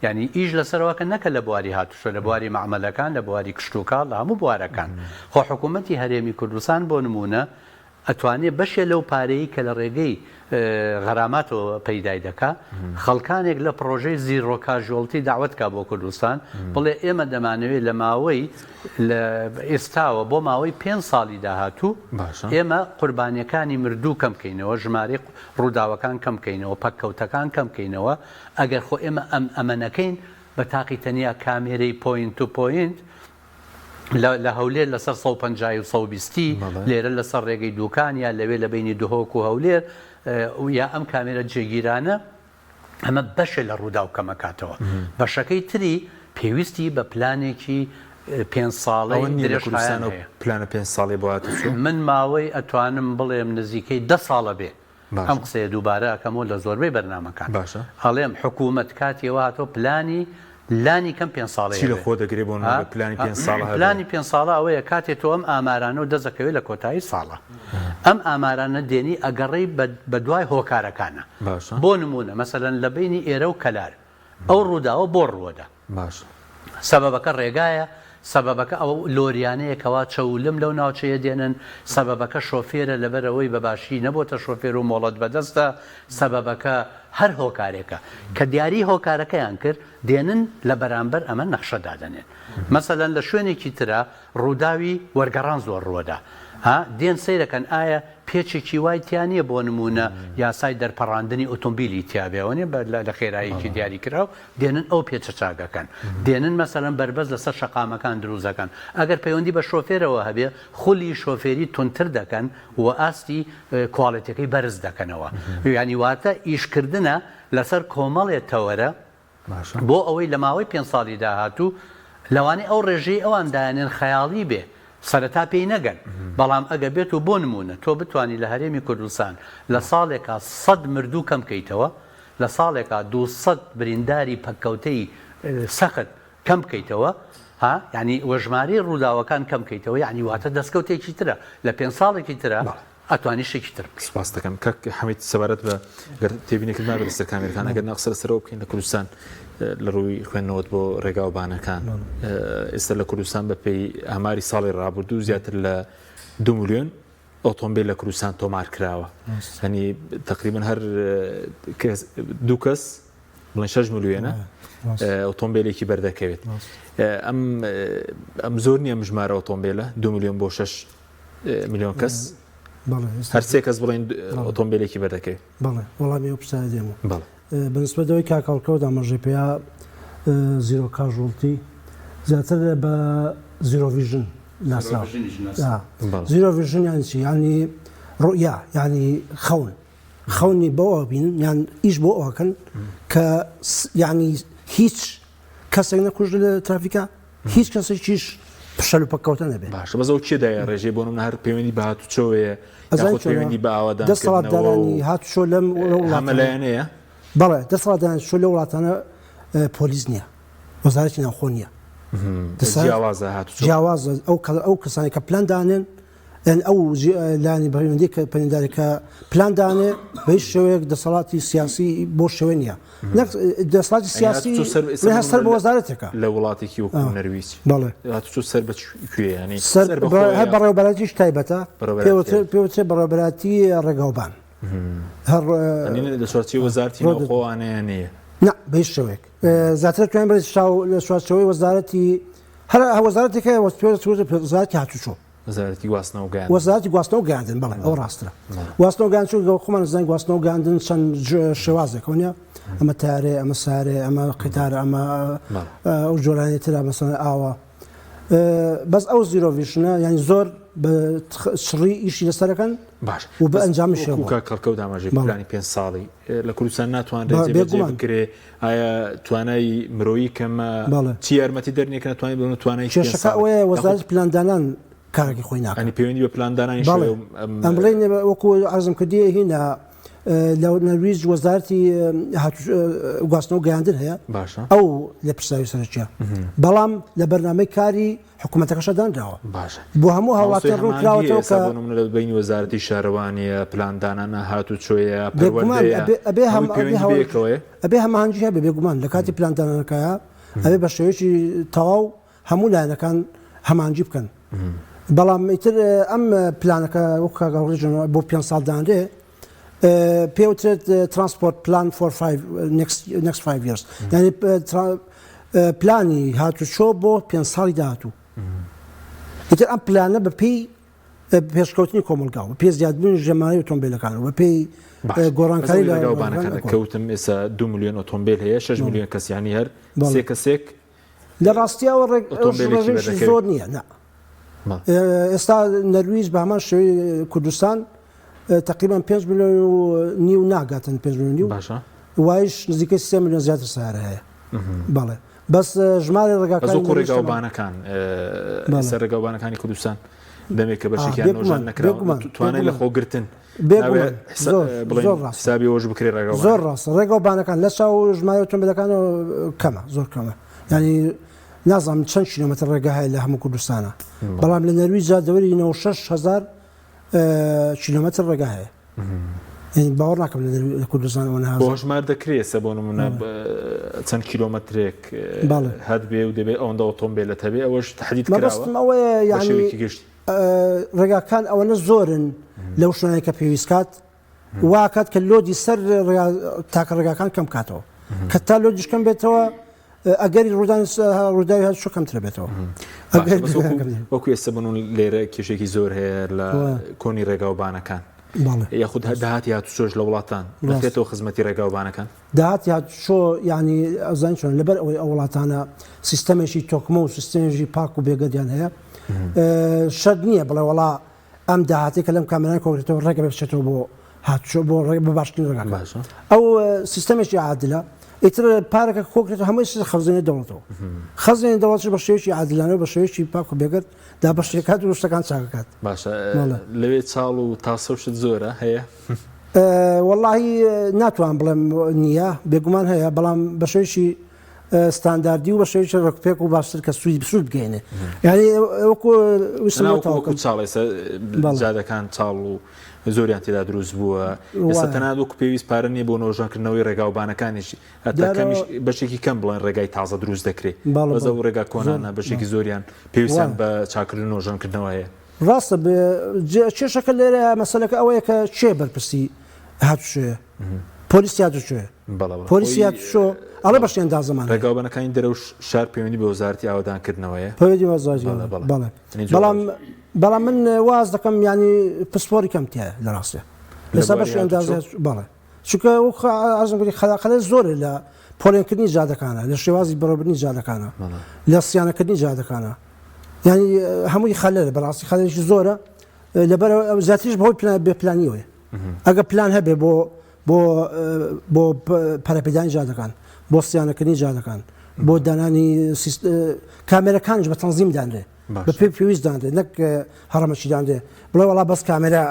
یانی ئیش لەسەرەوە کە نەکە لە بواری هاتوچۆ، لە بواری مەعمەلەکان، لە بواری کشتوکاڵ، لە هەموو بوارەکان. خۆ حکوومەتی هەرێمی کوردستان بۆ نموونە ئەتوانێ بەشێ لەو پارەی کە لە ڕێگەی غەراماتەوە پەیدای دەکا خەڵکانێک لە پڕۆژەی zero casualty دەعوەت کا بۆ کوردستان بڵێ ئێمە دەمانەوێ لە ماوەی لە ئێستاوە بۆ ماوەی پێنج ساڵی داهاتوو باشە. ئێمە قوربانیەکانی مردوو کەم کەینەوە ژمارەی ڕووداوەکان کەم کەینەوە پەککەوتەکان کەم کەینەوە ئەگەر خۆ ئێمە ئەم ئەمە نەکەین بە تاقی تەنیا کامێرەی point to point لە لە هەولێر لەسەر 150 و 120 بەڵێ. لێرە لەسەر ڕێگەی دوکان یا لەوێ لە بەینی دهۆک و هەولێر یا ئەم کامێرە جێگیرانە ئەمە بەشێ لە ڕووداو کەمەکاتەوە بەشەکەی تری پێویستی بە پلانێکی پێنج ساڵەی ئەوە نییە لە درێژخایەن کوردستان ئەو هەیە. پلانە پێنج ساڵەی بۆ هاتوچۆ؟ من ماوەی ئەتوانم بڵێم نزیکەی دە ساڵە بێ ئەم باشە. قسەیە دووبارە ئەکەمەوە لە زۆربەی بەرنامەکان باشە. ئەڵێم حکوومەت کاتی ئەوە هاتووە پلانی لانی کەم پێنج ساڵەی چی لە هەبێ. خۆ دەگرێ بۆ ها نموونە پلانی پێنج ساڵە هەبێ؟ پلانی پێنج ساڵە ئەوەیە کاتێ تۆ ئەم ئامارانەو دەست ئەکەوێ لە کۆتایی ساڵە ئەم ئامارانە دێنی ئەگەڕێی بە بە دوای هۆکارەکانە باشە. بۆ نموونە مەسەلەن لە بەینی ئێرە و کەلار ئەو ڕووداوە بۆ ڕووەدا؟ باشە. سەبەبەکە ڕێگایە، سەبەبەکە ئەو لۆریانەیە کەوا چەولم لەو ناوچەیە دێنن، سەبەبەکە شۆفێرە لەبەرئەوەی بە باشی نەبۆتە شۆفێر و مۆڵەت بەدەستە، سەبەبەکە هەر هۆکارێکە. کە دیاری هۆکارەکەیان کرد، دێنن لە بەرامبەر ئەمە نەخشە دادەنێن. مەسەلەن لە شوێنێکی ترا ڕووداوی وەرگەڕان زۆر ڕووەدا. ها دێن سەیرەکەن ئایا پێچێکی وای تیا نییە بۆ نموونە یاسای دەرپەڕاندنی ئۆتۆمبیلی تیا بێ ئەوە نیە لە خێراییەکی دیاریکراو دێنن ئەو پێچە چاک ئەکەن دێنن مەسەلەن بەربەست لەسەر شەقامەکان دروست دەکەن ئەگەر پەیوەندی بە شۆفێرەوە هەبێ خولی شۆفێری توندتر دەکەن و ئاستی کواڵێتیەکەی بەرز دەکەنەوە یانی واتە ئیشکردنە لەسەر کۆمەڵێ تەوەرە بۆ ئەوەی لە ماوەی پێنج ساڵی داهاتوو لەوانەیە ئەو ڕێژەی ئەوان دایانێن خەیاڵی بێ سەرەتا پێی نەگەن بەڵام ئەگە بێت و بۆ نموونە تۆ بتوانی لە هەرێمی کوردستان لە ساڵێکا سەد مردوو کەم کەیتەوە لە ساڵێکا 200 برینداری پەککەوتەی سەخت کەم بکەیتەوە ها یعنی وە ژمارەی ڕووداوەکان کەم کەیتەوە یعنی واتە دەستکەوتێکی ترە لە پێنج ساڵێکی ترە ئەتوانی شتێکی تر بکەی. سپاست دەکەم کاک حەمید سەبارەت بە گەر تێبینێکت مابێت لەسەر کامێرەکان ئەگەر نا قسە لەسەرەوە بکەین لە کوردستان لە ڕووی خوێندنەوەت بۆ ڕێگا و بانەکان ئێستا لە کوردستان بە پێی ئاماری ساڵی ڕابردوو زیاتر لە دو ملیۆن ئۆتۆمبیل لە کوردستان تۆمار کراوە هەنی تقریبا هەر دوو کەس بڵێن 6 ملیۆنە ئۆتۆمبیلێکی بەردەکەوێت ئەم ئەم زۆر نییە ژمارە ئۆتۆمبیلە دو ملیۆن بۆ 6 ملیۆن کەس هەر سێ کەس بڵێن ئۆتۆمبیلێکی بەردەکەوێت. بەڵێ وەڵامی ئەو پرسیارە دێمەوە. بەڵێ. بەنسبەت ئەوەی کاک هەڵکەوت ئاماژەی پێیا zero casualty زیاتر بە zero vision ناسراوە. zero vision یانی چی؟ یانی ڕوئیا یانی خەون خەونی بۆ ئەوە بینن یان ئیش بۆ ئەوەکەن کە یانی هیچ کەسێک نەکوژرێت لە ترافیکا هیچ کەسێکیش پشەل و پەککەوتە نەبێت. باشە بەس ئەو کێ دایە ڕێژەی بۆ نمونە هەر پەیوەندی بە هاتوچۆوەیە ئەزانی یاخود چۆنە پەیوەندی بە ئاوادان کردنەوە و دەسەڵاتدارانی هاتوچۆ لەم وڵاتانە هەمەلایەنەیە؟ بەڵێ دەسەڵاتدارانی هاتوچۆ لەو وڵاتانە پۆلیس نییە وەزارەتی ناوخۆ نییە جیاوازە هاتوچۆ جیاوازە ئەو ئەو کەسانی کە پلان دانێن یان ئەو لایەنی پەیوەندی کە پەیوەنداری کە پلان دانێ بە هیچ شێوەیەک دەسەڵاتی سیاسی بۆ شێوە نییە نەک دەسەڵاتی سیاسی سەر سەر بە وەزارەتێکە لە وڵاتێکی وەکو نەرویج بەڵێ هاتوچۆ سەر بە کوێ ینی سەر هەر بەڕێوەبەرایەتیش تایبەتە پێوترێ بەڕێوەبەرایەتی ڕێگاوبان هەر لە چوارچێوەی وەزارەتی ناوخۆوانەیە نییە نا بە هیچ شێوەیەک زیاتر توانین بڵێین چاو لە چوارچێوەی وەزارەتی هەر وەزارەتێک هەیە وەزارەتی هاتوچۆ وەزارەتی گواستنەوە و گەیاندن. وەزارەتی گواستنەوە و گەیاندن، بەڵێ ئەوە ڕاستترە. گواستنەوە و گەیاندن چونکە خۆمان دەزانین گواستنەوە و گەیاندن چەند شێوازێکە وەنیە؟ ئەمە تەیارەیە، ئەمە سەیارەیە، ئەمە قیتارە، ئەمە ئەو جۆرانەی ترە مەسەلەن ئاوە. بەس ئەو zero vision ە یانی زۆر بە چڕی ئیشی لەسەرەکەن باش و بە ئەنجامیش وەکوو کاک هەڵکەوت ئاماژەی پلانی پێنج ساڵی لە کوردستان ناتوانرێت جێبەجێ بکرێ ئایا توانای مرۆیی کەمە؟ چی یارمەتی دەر نییە کە نەتوانین بڵێن توانای کێشەکە ئەوەیە وەزارەتی پلاندانان کارەکەی خۆی ناکات. یانی پەیوەندی بە پلاندانانیش بەڵێ ئەم بڵێین وەکو عەرزم کردی هینا لە نەرویج وەزارەتی گواستنەوە گەیاندن هەیە باشە ئەو لێپرسراوی سەرەکیە بەڵام لە بەرنامەی کاری حکوومەتەکەشە دانراوە باشە بۆ هەموو هاوڵاتیان ڕوون کراوەتەوە کە بۆ نمونە لە بەینی وەزارەتی شارەوانیە پلاندانانە هاتوچۆیە بێگومان پەروەردەیە ئەبێ ئەبێ هەم هەمووی ئەبێ پەیوەندی هەوە بەیەکەوەیە ئەبێ هەماهەنگی هەبێ بێگومان لە کاتی پلاندانانەکەیا ئەبێ بە شێوەیەکی تەواو هەموو لایەنەکان هەماهەنگی بکەن بەڵام ئیتر ئەم پلانەکە وەک کاک هەوڵی جەنۆ بۆ پێنج ساڵ دانرێ پێوترێت transport plan for next five years یعنی پلانی هاتوچۆ بۆ پێنج ساڵی داهاتوو ئیتر ئەم پلانە بە پێی پێشکەوتنی کۆمەڵگا و پێ زیادبوونی ژمارەی ئۆتۆمبیلەکان و بە پێی گۆڕانکاری لە ڕێگاوبانەکان کەوتم ئێستا 2 میلیۆن ئۆتۆمبیل هەیە 6 میلیۆن کەسیانی هەر سێ کەسێک لە ڕاستیاوە ڕێک ڕێژەیەکی زۆر نییە نا ئێستا نەرویج بە هەمان شێوەی کوردستان تقریبا 5 میلیۆن و نیو ناگاتن 5 میلیۆن نیو باشە وایش نزیکەی 3 میلیۆن زیاتر سارە هەیە بەڵێ بەس ژمارە ڕێگاکان ڕێگاوبانەکان سەر ڕێگاوبانەکانی کوردستان دەمێک کە بەشێکیان نۆژەن نەکراوە توانای لە خۆگرتن حسابی ئەوەش بکرێ ڕێگا زۆر ڕاستە ڕێگاوبانەکان لە چاو ژمارە ئۆتۆمبیلەکان کەمە زۆر کەمە ینی نازانم چەند کیلۆمەتر ڕێگا هەیە لە هەموو کوردستانە بەڵام لە نەرویجا دەوری 96 هزار کیلۆمەتر ڕێگا هەیە باوەڕ ناکەم لە کوردستان ئەوە بۆ هەژمار دەکرێت سە بۆ نمونە چەند کیلۆمەترێک هەت بێ و دەبێت ئەوەندە ئۆتۆمبیلت هەبێ ئەوەش تحدید مەبەستم ئەوەیە یعنی گشت ڕێگاکان ئەوەنە زۆرن لەو شوێنەی کە پێویست کات واکات کە load ی سەر تاکە ڕێگاکان کەم کاتەوە کە تا load یش کەم بێتەوە ئەگەری ڕوودان ڕووداوی هەر کەمترە بێتەوە وەکو ئێستا بنون لێرە کێشێکی زۆر هەیە لە کۆنی ڕێگاوبانەکان یاخود داهاتی هاتوچۆش لە وڵاتان دەکرێتەوە خزمەتی ڕێگاوبانەکان داهاتی هاتوچۆ یانی ئەزانی چۆن لەبەر ئەوەی ئەو وڵاتانە سیستەمێکی تۆکمە و سیستەمێکی پاک و بێگەردیان هەیە شەرت نییە بڵێ وڵا ئەم داهاتێک کە لەم کامێران کۆکرێتەوە ڕێگە بچێتەوە بۆ هاتوچۆ بۆ ڕێ بۆ باشترین ڕێگاکە باشە ئەو سیستەمێکی عادلە ئیتر پارەکە کۆکرێتەوە هەمووی خەزێنەی دەوڵەتەوە خەزێنەی دەوڵەتیش بە شێوەیەکی عادلانە و بە شێوەیەکی پاک و بێگەرد دابەشیەکات و شتەکان چاکەکات. باشە لەوێ چاڵ و تاسە و شت زۆرە هەیە؟ وەڵاهی ناتوانم بڵێم نییە، بێگومان هەیە، بەڵام بە شێوەیەکی ستانداردی و بە شێوەیەکی ڕێکوپێک و باشتر کە سوود سوود بگەیەنێ. یانی وەکو ویستم وەکو وەکو چاڵ ئێستا جادەکان چاڵ و زۆریان تێدا دروست بووە ئێستا تەنانەت وەکو پێویست پارە نییە بۆ نۆژەنکردنەوەی ڕێگاوبانەکانیش هەتا کەمیش بەشێکی کەم بڵێن ڕێگای تازە دروست دەکرێت بەس ئەو ڕێگا کۆنانە بەشێکی زۆریان پێویستیان بە چاکردن و نۆژەنکردنەوە هەیە. ڕاستە کێشەکە لێرە مەسەلەکە ئەوەیە کە کێ بەرپرسی هاتوچۆیە پۆلیسی هاتوچۆیە پۆلیسی هاتوچۆ ئەڵێ بەشی ئەندازەمان ڕێگاوبانەکانی دەرەوە شار پەیوەندی بە وەزارەتی ئاوەدانکردنەوەیە پەیوەندی بە وەزارەتی بەڵێ بەڵام بەڵام من واز دەکەم ینی پسپۆری کەم تایە لە ڕاستە لەسا بەشی ئەندازە بەڵێ چونکە وەک عەرزم کردی خەلاقەلە زۆرە لە پۆلێنکردنی جادەکانە لە شێوازی بەڕێوەبردنی جادەکانە لە سیانەکردنی جادەکانە یعنی هەمووی خەلەلە بەڕاستی خەلەلێکی زۆرە لەبەر زیاتریش بەهۆی پلان بێ پلانیەوەیە ئەگە پلان هەبێ بۆ بۆ بۆ پەرەپێدانی جادەکان بۆ سیانەکردنی جادەکان بۆ دانانی کامێرەکانیش بە تەنزیم دانرێ بە پێی پێویست دانرێت نەک هەڕەمەکی دانرێ بڵێ وەڵا بەس کامێرا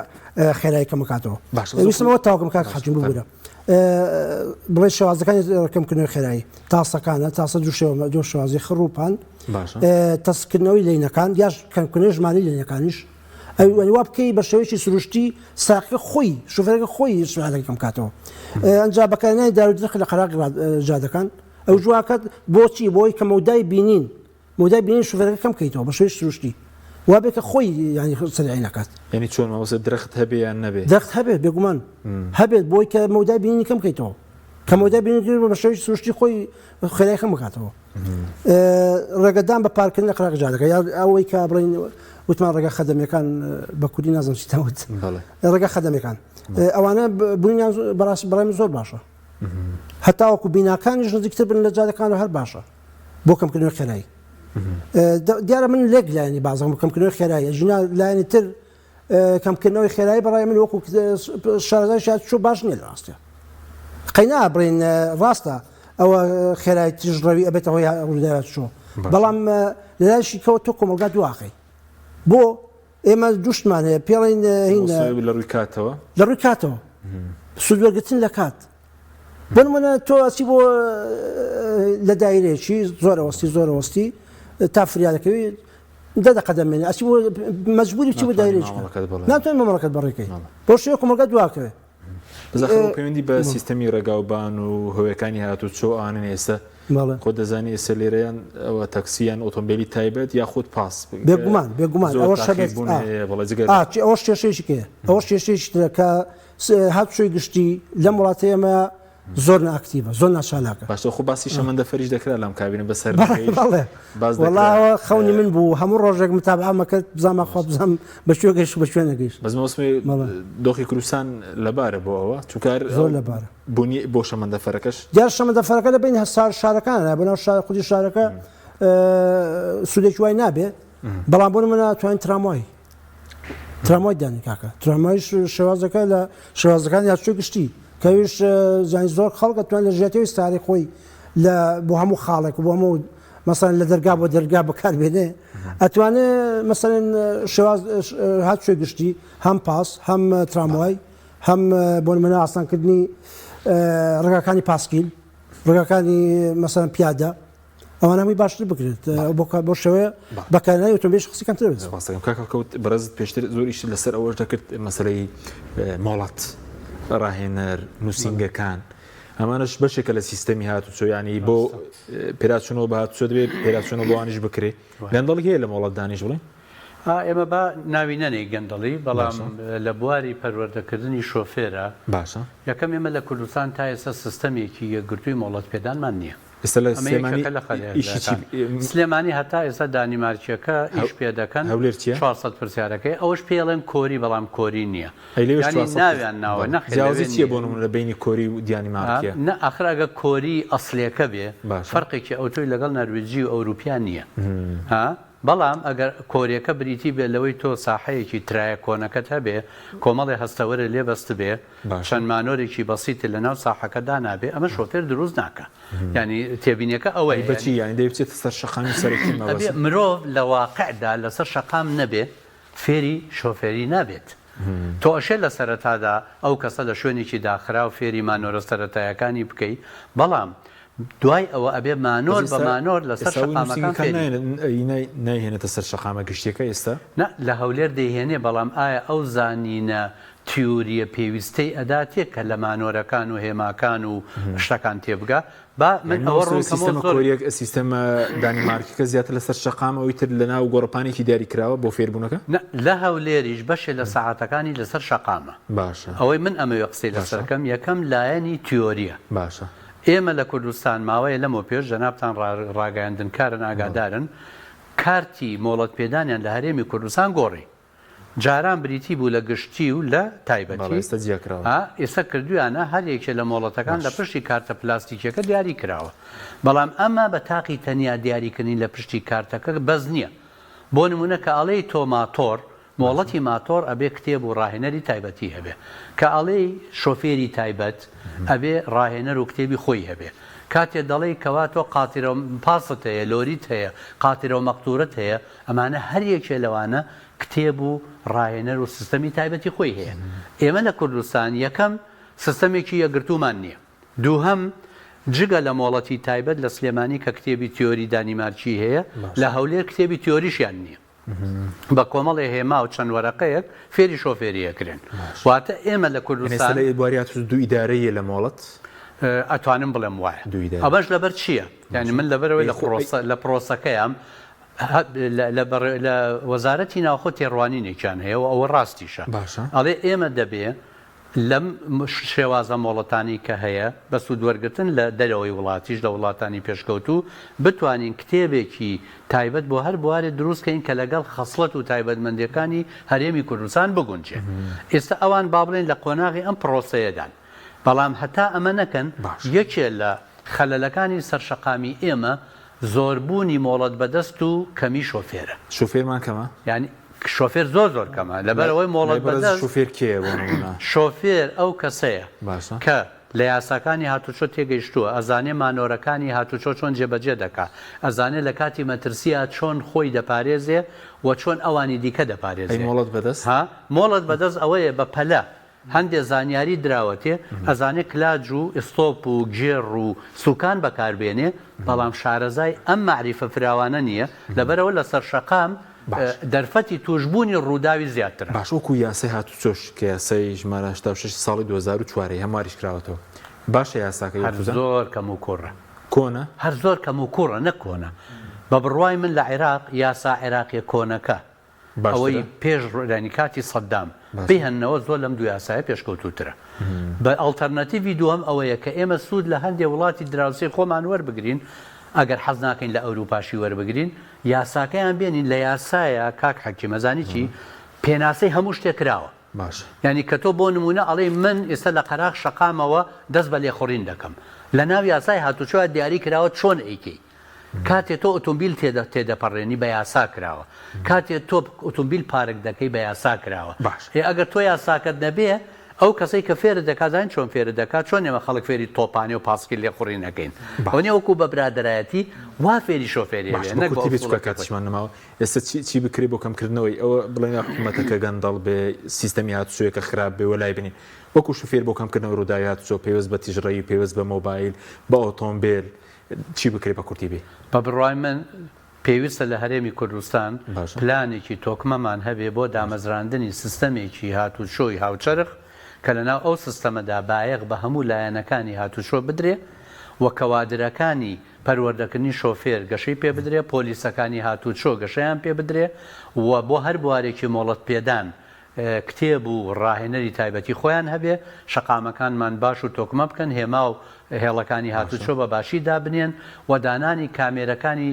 خێرایی کەم بکاتەوە ویستم ئەوە تاوکم کاک حاکم ببورە بڵێ شێوازەکانی کەمکردنەوەی خێرایی تاسەکانە تاسە دوو شێوە دوو شێوازی خڕ و پان تەسکردنەوەی lane ەکان یاش کەمکردنەوەی ژمارەی lane ەکانیش. ئەوی وا بکەی بە شێوەیەکی سروشتی ساقەکە خۆی شوفێرەکە خۆی سرعەتەکەی کەم کاتەوە ئەنجا بەکارهێنانی دار و درەخت لە قەراغی جادەکان ئەو جواکەت بۆچی بۆی کە مەودای بینین مەودای بینین شوفێرەکە کەم کەیتەوە بە شێوەی سروشتی وا بێ کە خۆی یانی سەریعی نەکات. یانی چۆن مامۆستا درەخت هەبێ یان نەبێ؟ درەخت هەبێت بێگومان هەبێت بۆی کە مەودای بینینی کەم کەیتەوە کە مەودای بینین بە شێوەی سروشتی خۆی خێرای کەم بکاتەوە. ڕێگەدان بە پارکردن لە قەراغی جادەکە یا ئەوەی کە بڵین وتمان ڕێگە خەدەمیەکان بە کوردی نازم چیتان وت ڕێگە خەدەمیەکان ئەوانە بوونیان بەڕاستی بەڕای من زۆر باشە هەتاوەکو بیناکانیش نزیکتر بن لە جادەکان هەر باشە بۆ کەمکردنەوەی خێرایی دیارە من لێک لایەنی بازم کەمکردنەوەی خێرایی ژینا لایەنی تر کەمکردنەوەی خێرایی بەڕای من وەکو شارەزای هاتوچۆ باش نییە لە ڕاستیا قەینا بڵێن ڕاستە ئەوە خێرای تیژڕەوی ئەبێتە هۆی ڕووداوی هاتوچۆ بەڵام لەلایشی کەوە تۆ کۆمەڵگا دواخەی بۆ ئێمە دوشتمان هەیە پێڵین هین لە ڕووی کاتەوە لە ڕووی کاتەوە سوودوەرگتن لە کات بۆ نمونە تۆ ئەچی بۆ لە دایرەیەکی زۆرەوەستی زۆرەوەستی تا فریا دەکەوی دە دەقە دەمێنێ ئەچی بۆ مەجبوری بچی بۆ دایرەیەکی ناتوانین مامەڵەکەت بەڕێکەی بۆ شێوە کۆمەڵگا دواکەوێ بەس ئاخر ئەو پەیوەندی بە سیستەمی ڕێگاوبان و هۆیەکانی هاتوچۆ ئەوانەن ئێستا خۆ دەزانی ئێستا لێرەیان ئەوە تەکسی یان ئۆتۆمبیلی تایبەت یاخود پاس بێگومان بێگومان ئەوە بوون هەیە بەڵێ جگە ئەوەش کێشەیەکی کێ ئەوەش کێشەیەکی ترە کە هاتوچۆی گشتی لەم وڵاتەی ئێمە زۆر نائەکتیڤە زۆر ناچالاکە. باشە خۆ باسی شەمەندەفەریش دەکرا لەم کابینە بەسەر بەڵێ باس وەڵا ئەوە خەونی من بوو هەموو ڕۆژێک متابعەم ئەکرد بزانم خوا بزانم بە کوێ گەیشت و بە کوێ نەگەیشت. بەس مەوسمی دۆخی کوردستان لەبارە بۆ ئەوە چونکە زۆر لەبارە بونی بۆ شەمەندەفەرەکەش. دیارە شەمەندەفەرەکە لە بەین شارەکانە بۆ ناو شار خودی شارەکە سوودێکی وای نابێ بەڵام بۆ نمونە توانین تراموای تراموای دانی کاکە تراموایش شێوازەکە لە شێوازەکان یاچۆ گشتی کەویش زانی زۆر خەڵکە توان لە ژێتەوەی ستاری خۆی لە بۆ هەموو خاڵێک بۆ هەموو مەسەن لە دەرگا بۆ دەرگا بەکار بێنێ ئەتوانێ مەسەن شێواز هاتوچۆی گشتی هەم پاس هەم تراموای هەم بۆ نمونە ئاسانکردنی ڕێگاکانی پاسکیل ڕێگاکانی مەسەن پیادە ئەوانە هەمووی باشتر بکرێت بۆ بۆ شێوەیە بەکارهێنانی ئۆتۆمبیلی شخصی کەمتر بێت. سپاس دەکەم کاک هەڵکەوت بەڕێزت پێشتر زۆر ئیشت لەسەر ئەوەش دەکرد مەسەلەی مۆڵەت ڕاهێنەر نووسینگەکان ئەمانەش بەشێکە لە سیستەمی هاتوچۆ ینی بۆ پێداچوونەوە بە هاتوچۆ دەبێت پێداچوونەوە بۆوانیش بکرێ گەندەڵی هەیە لە مۆڵەتدانیش بڵێ ئێمە با ناوی نەنێی گەندەڵی بەڵام لە بواری پەروەردەکردنی شۆفێرە باشە یەکەم ئێمە لە کوردستان تا ئێستا سیستەمێکی یەکگرتووی مۆڵەتپێدانمان نییە. ئێستا لە سلێمانی ئیشی چی؟ سلێمانی هەتا ئێستا دانیمارکیەکە ئیش پێ دەکەن هەولێر چیە؟ 400 پرسیارەکەی ئەوەش پێی ئەڵێن کۆری بەڵام کۆری نییە ئەی لەوێش یانی 400 ناویان ناوە نەخێر لەوێ جیاوازی چیە نییە بۆ نمونە لە بەینی کۆری و دیانیمارکیە؟ نا ئاخر ئەگە کۆری ئەسڵیەکە بێ باشە فەرقێکی ئەوتۆی لەگەڵ نەرویجی و ئەوروپیا نییە ها بەڵام ئەگەر کۆریەکە بریتی بێت لەوەی تۆ ساحەیەکی ترایە کۆنەکەت هەبێ کۆمەڵێ هەستەوەرت لێ بەستبێ باشە چەند مانۆرێکی بەسیتت لەناو ساحەکە دانابێ ئەمە شۆفێر دروست ناکا یانی تێبینیەکە ئەوەیە ئەی بەچی یانی دەبێ بچێتە سەر شەقامی سەرەکی ئەبێ مەبەست؟ مرۆڤ لە واقعدا لەسەر شەقام نەبێ فێری شۆفێری نابێت تۆ ئەشێ لە سەرەتادا ئەو کەسە لە شوێنێکی داخراو فێری مانۆرە سەرەتایەکانی بکەی بەڵام دوای ئەوە ئەبێ بەس مانۆر بە ئێستا مانۆر لەسەر ئێستا ئەوەی شەقامەکان نووسینگەکان فێری نایەنە نایهێنێتە سەر شەقامە گشتیەکە ئێستا؟ نا لە هەولێر دەیهێنێ بەڵام ئایا ئەو زانینە تیۆرییە پێویستەی ئەداتێ کە لە مانۆرەکان و هێماکان و شتەکان تێبگا؟ با من یانی ئەوە مامۆستا ڕوون کەمەوە سیستەمە زۆر. کۆریەک سیستەمە دانیمارکیەکە زیاتر لەسەر شەقام ئەوی تر لەناو گۆڕەپانێکی دیاری کراوە بۆ فێربوونەکە؟ نا لە هەولێریش بەشێ لە سەعاتەکانی لەسەر شەقامە. باشە. ئەوەی من ئەمەوێ قسەی لەسەر باشە. کەم یەکەم لایەنی تیۆرییە. باشە. ئێمە لە کوردستان ماوەیە لەمەو پێش جەنابتان ڕاگەیاندنکارن ئاگادارن کارتی مۆڵەتپێدانیان لە هەرێمی کوردستان گۆڕی. جاران بریتی بوو لە گشتی و لە بەڵێ تایبەتی، ئێستا جیا کراوە. ئا ئێستا کردویانە هەر یەکێ لە مۆڵەتەکان لە باش. پشتی کارتە پلاستیکیەکە دیاری کراوە. بەڵام ئەمە بە تاقی تەنیا دیاریکردنی لە پشتی کارتەکە بەس نیە. بۆ نمونە کە ئەڵێی تۆ ماتۆر، باشە. مۆڵەتی ماتۆر ئەبێ کتێب و ڕاهێنەری تایبەتی هەبێ. کە ئەڵێی شۆفێری تایبەت ئەبێ ڕاهێنەر و کتێبی خۆی هەبێ. کاتێ دەڵێی کەوا تۆ قاترە و پاست هەیە، لۆریت هەیە، قاترە و مەقتورەت هەیە، ئەمانە هەر یەکێ لەوانە کتێب و ڕاهێنەر و سیستەمی تایبەتی خۆی هەیە. ئێمە لە کوردستان یەکەم سیستەمێکی یەکگرتوومان نییە. دووهەم جگە لە مۆڵەتی تایبەت لە سلێمانی کە کتێبی تیۆری دانیمارکی هەیە، لە باشە. هەولێر کتێبی تیۆریشیان نییە. بە کۆمەڵێ هێما و چەند وەرەقەیەک فێری شۆفێری ئەکرێن. واتە ئێمە لە کوردستان. ئێستا لە بواری هاتوچۆ دوو ئیدارەییە لە مۆڵەت؟ ئەتوانم بڵێم وایە. ئەمەش لەبەر چییە؟ یانی من لەبەرئەوەی لە پرۆسە لە پرۆسەکەیام لە وەزارەتی ناوخۆ تێڕوانینێکیان هەیە و ئەوە ڕاستیشە. ئەڵێ ئێمە دەبێ لەم شێوازە مۆڵەتانەی کە هەیە بە سوودوەرگرتن لە دەرەوەی وڵاتیش لە وڵاتانی پێشکەوتوو بتوانین کتێبێکی تایبەت بۆ هەر بوارێ دروست کەین کە لەگەڵ خەسڵەت و تایبەتمەندیەکانی هەرێمی کوردستان بگونجێ. ئێستا ئەوان با بڵێین لە قۆناغی ئەم پڕۆسەیەدان. بەڵام هەتا ئەمە نەکەن یەکێ لە خەلەلەکانی سەرشەقامی ئێمە زۆربوونی مۆڵەت بەدەست و کەمی شۆفێرە. شۆفێرمان کەمە؟ یانی شۆفێر زۆر زۆر کەمە لەبەر ئەوەی مۆڵەت بەدەست. شۆفێر کێیە بۆ نموونە؟ شۆفێر ئەو کەسەیە کە لە یاساکانی هاتوچۆ تێگەیشتووە، ئەزانێ مانۆرەکانی هاتوچۆ چۆن جێبەجێ دەکا، ئەزانێ لە کاتی مەترسییا چۆن خۆی دەپارێزێ و چۆن ئەوانی دیکە دەپارێزێ. ئەی مۆڵەت بەدەست؟ ها؟ مۆڵەت بەدەست ئەوەیە بە پەلە هەندێ زانیاری دراوەتێ، ئەزانێ کلاج و ئیستۆپ و گێڕ و سوکان بەکار بێنێ، بەڵام شارەزای ئەم مەعریفە فراوانە نییە، لەبەرئەوە لەسەر شەقام دەرفەتی تووشبوونی ڕووداوی زیاترە. باشە وەکو یاسای هاتوچۆش کە یاسای ژمارە 86 ساڵی 2004 ە هەمواریش کراوەتەوە باشە یاساکە هەر یەکوزە؟ زۆر کەموکوڕە. کۆنە؟ هەر زۆر کەموکوڕە نەک کۆنە. بە بڕوای من لە عێراق یاسا عێراقیە کۆنەکە ئەوەی باشترە؟ پێش ڕوودانی کاتی سەدام باشە. بیهێننەوە زۆر لەم دوو یاسایە پێشکەوتووترە. بە ئەڵتەرناتیڤی دووەم ئەوەیە کە ئێمە سوود لە هەندێ وڵاتی دراوسێی خۆمان وەربگرین، ئەگەر حەز ناکەین لە ئەوروپاشی وەربگرین، یاساکەیان بێنین لە یاسایە کاک حەکیم ئەزانی چی پێناسەی هەموو شتێک کراوە. باشە. یانی کە تۆ بۆ نموونە ئەڵێی من ئێستا لە قەراغ شەقامەوە دەست بە لێخوڕین دەکەم، لە ناو یاسای هاتوچۆیا دیاری کراوە چۆن ئەیکەی. کاتێ تۆ ئۆتۆمبیل تێدەپەڕێنی بە یاسا کراوە کاتێ تۆ ئۆتۆمبیل پارک دەکەی بە یاسا کراوە باشە. ئێ ئەگەر تۆ یاساکەت نەبێ ئەو کەسەی کە فێرت دەکات زانی چۆن فێرت دەکات چۆن ئێمە خەڵک فێری تۆپانێ و پاسکیل لێخوڕین ئەکەین باشە. ئەوە نیە وەکوو بە برادەرایەتی وا فێری شۆفێری باشە ئەبێ بە نەک بە کورتی بێ چونکە ئوسوڵەکەی خۆی. کاتیشمان نەماوە ئێستا چی چی بکرێ بۆ کەمکردنەوەی ئەوە بڵێن حکوومەتەکە گەندەڵ بێ سیستەمی هاتوچۆیەکە خراپ بێ وەلای بنێ وەکوو شوفێر بۆ کەمکردنەوەی ڕووداوی هاتوچۆ پەیوەست بە تیژڕەوی پەیوەست بە مۆبایل بە ئۆتۆمبێل چی بکرێ بە کورتی بی؟ بە بڕوای من پێویستە لە هەرێمی کوردستان باشە. پلانێکی تۆکمەمان هەبێ بۆ دامەزراندنی سیستەمێکی هاتوچۆی هاوچەرخ کە لەناو ئەو سیستەمەدا بایەخ بە هەموو لایەنەکانی هاتوچۆ بدرێ و کەوادرەکانی پەروەردەکردنی شۆفێر گەشەی پێ بدرێ، پۆلیسەکانی هاتوچۆ گەشەیان پێ بدرێ و بۆ هەر بوارێکی مۆڵەتپێدان کتێب و ڕاهێنەری تایبەتی خۆیان هەبێ، شەقامەکانمان باش و تۆکمە بکەن، هێما و هێڵەکانی هاتوچۆ بە باشی دابنێن و دانانی کامێرەکانی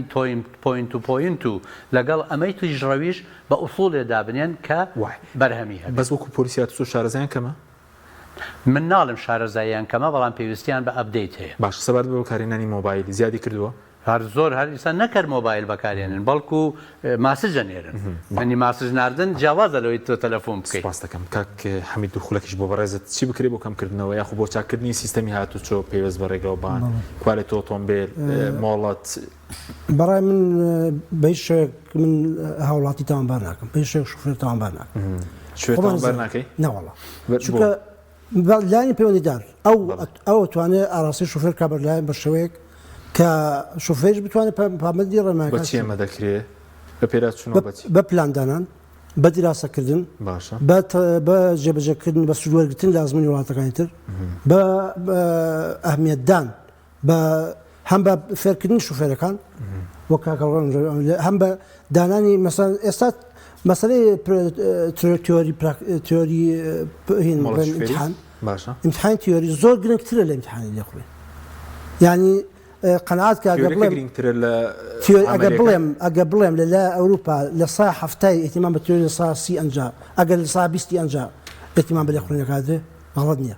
point to point و لەگەڵ ئەمەی تیژڕەویش بە ئوسوڵێ دابنێن کە بەرهەمی هەبێ. بەس وەکو پۆلیسی هاتوچۆ شارەزایان کەمە؟ من ناڵێم شارەزاییان کەمە، بەڵام پێویستیان بە update هەیە. باشە سەبارەت بە بەکارهێنانی مۆبایل زیادی کردووە؟ هەر زۆر هەر ئیستا نەک هەر مۆبایل بەکارێنن بەڵکو ماسج ئەنێرن یانی ماسج ناردن جیاوازە لەوەی تۆ تەلەفۆن بکەی. سوپاست دەکەم کاک حەمید دوو خولەکیش بۆ بەڕێزت چی بکرێت بۆ کەمکردنەوە یاخو بۆ چاککردنی سیستەمی هاتوچۆ پەیوەست بە ڕێگاوبان کوالێتی ئۆتۆمبێل مۆڵەت. بەڕای من بە هیچ شێوەیەک من هاوڵاتی تاوانبار ناکەم بە هیچ شێوەیەک شوفێر تاوانبار ناکەم. شوفێر تاوانبار ناکەی؟ نەوەڵا چونکە لایەنی پەیوەندیدار ئەو ئەو توانێت ئاراستەی شوفێر بکات بە لایەن بە شێوەیەک کە شوفێریش بتوانێت پابەندی ڕێنمایەکان بە چی ئەمە دەکرێ؟ بە پێداچوونەوە بە چی؟ بە پلاندانان، بە دیراسەکردن، باشە. بە بە جێبەجێکردن، بە سوودوەرگرتن لە ئەزموونی وڵاتەکانی تر، بە ئەهمیەتدان بە هەم بە فێرکردنی شوفێرەکان وەک کاک هەڵگەڕ هەم بە دانانی مەسەن ئێستا مەسەلەی تیۆری تیۆری هین امتحان باشە امتحان تیۆری زۆر گرنگترە لە امتحانی لێخوڕین یعنی قەناعەت کە ئەگەر بڵێم گرنگترە لە ئەگەر بڵێم ئەگەر بڵێم لە لای ئەوروپا لە سا هەفتای اهتمام بە تیۆری لە سا سی ئەنجا ئەگەر لە سا بیستی ئەنجا اهتمام بە لێخوڕینەکە درێ غەڵەت نییە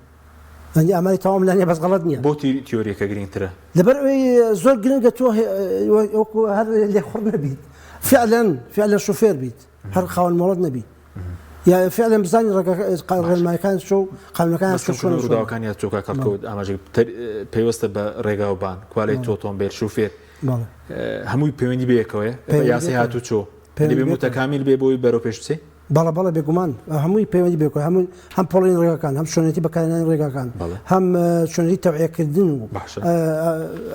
یانی ئاماری تەواوم لا نیە بەس غەڵەت نییە. بۆ تیۆریەکە گرینگترە؟ لەبەر ئەوەی زۆر گرنگە تۆ وەکو هەر لێخوڕ نەبیت فعلا فعلا شوفێر بیت هەر خاوەن مۆڵەت نەبی یا فعلا بزانی ڕێنمایەکان چۆ و قانونەکان بەس چۆ کەمکردنەوەی ڕووداوەکانی هاتوچۆ کاک هەڵکەوت ئاماژەی پەیوەستە بە ڕێگا و بان کوالێتی ئۆتۆمبێل شوفێر هەمووی پەیوەندی بەیەکەوەیە یاسای هاتوچۆ دەبێ متەکامیل بێ بۆی بەرەو پێش بچێ بەڵێ بەڵێ بێگومان هەمووی پەیوەندی بێکەوە هەموو هەم پۆڵین ڕێگاکان هەم چۆنێتی بەکارهێنانی ڕێگاکان هەم چۆنێتی تەوعیەکردن و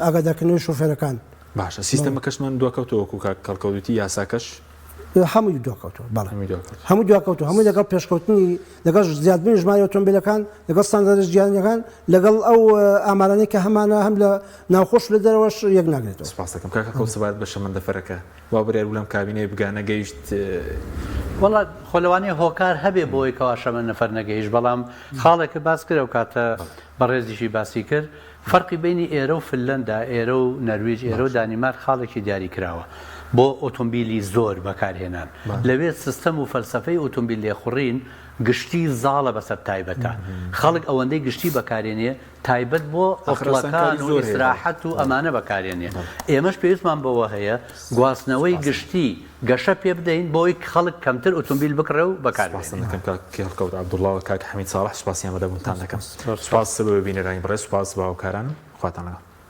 ئاگادارکردنەوەی شۆفێرەکان. باشە سیستەمەکەشمان دواکەوتووە وەکو کاک کەڵکەوت وتی یاساکەش. هەمووی دواکەوتووە بەڵێ هەموو دواکەوتووە هەمووی لەگەڵ پێشکەوتنی لەگەڵ زیادبوونی ژمارەی ئۆتۆمبیلەکان لەگەڵ ستانداردە جیهانیەکان لەگەڵ ئەو ئامارانەی کە هەمانە هەم لە ناوخۆش لە دەرەوەش یەک ناگرێتەوە. سپاس دەکەم کاکە قەوس سەبارەت بە شەمەندەفەرەکە وا بڕیار بوو لەم کابینەیە بگا نەگەیشت. وەڵا خۆ لەوانەیە هۆکار هەبێ بۆی کەوا شەمەنەفەر نەگەیشت بەڵام خاڵێکت باس کرد ئەو کاتە بەڕێزیشی باسی کرد فەرقی بەینی ئێرە و فنلەندا، ئێرە و نەرویج، ئێرە و دانیمارک خاڵێکی دیاری کراوە بۆ ئۆتۆمبیلی زۆر بەکارهێنان. لەوێ سستەم و فەلسەفەی ئۆتۆمبیل لێخوڕین گشتی زاڵە بەسەر تایبەتا. خەڵک ئەوەندەی گشتی بەکارێنێ تایبەت بۆ عوتڵەکان و ئیسراحەت و ئەمانە بەکارێنێ. ئێمەش پێویستمان بەوە هەیە گواستنەوەی گشتی گەشە پێ بدەین بۆ ئەوەی خەڵک کەمتر ئۆتۆمبیل بکڕێ و بەکار بێنێ. سوپاستان دەکەم کاک هەڵکەوت عەبدوڵا و کاک حەمید ساڵح سوپاسی ئامادەبوونتان دەکەم. سوپاس بۆ بینەرانی بەڕێز سوپاس بۆ هاوکارانم خواتان لەگەڵ.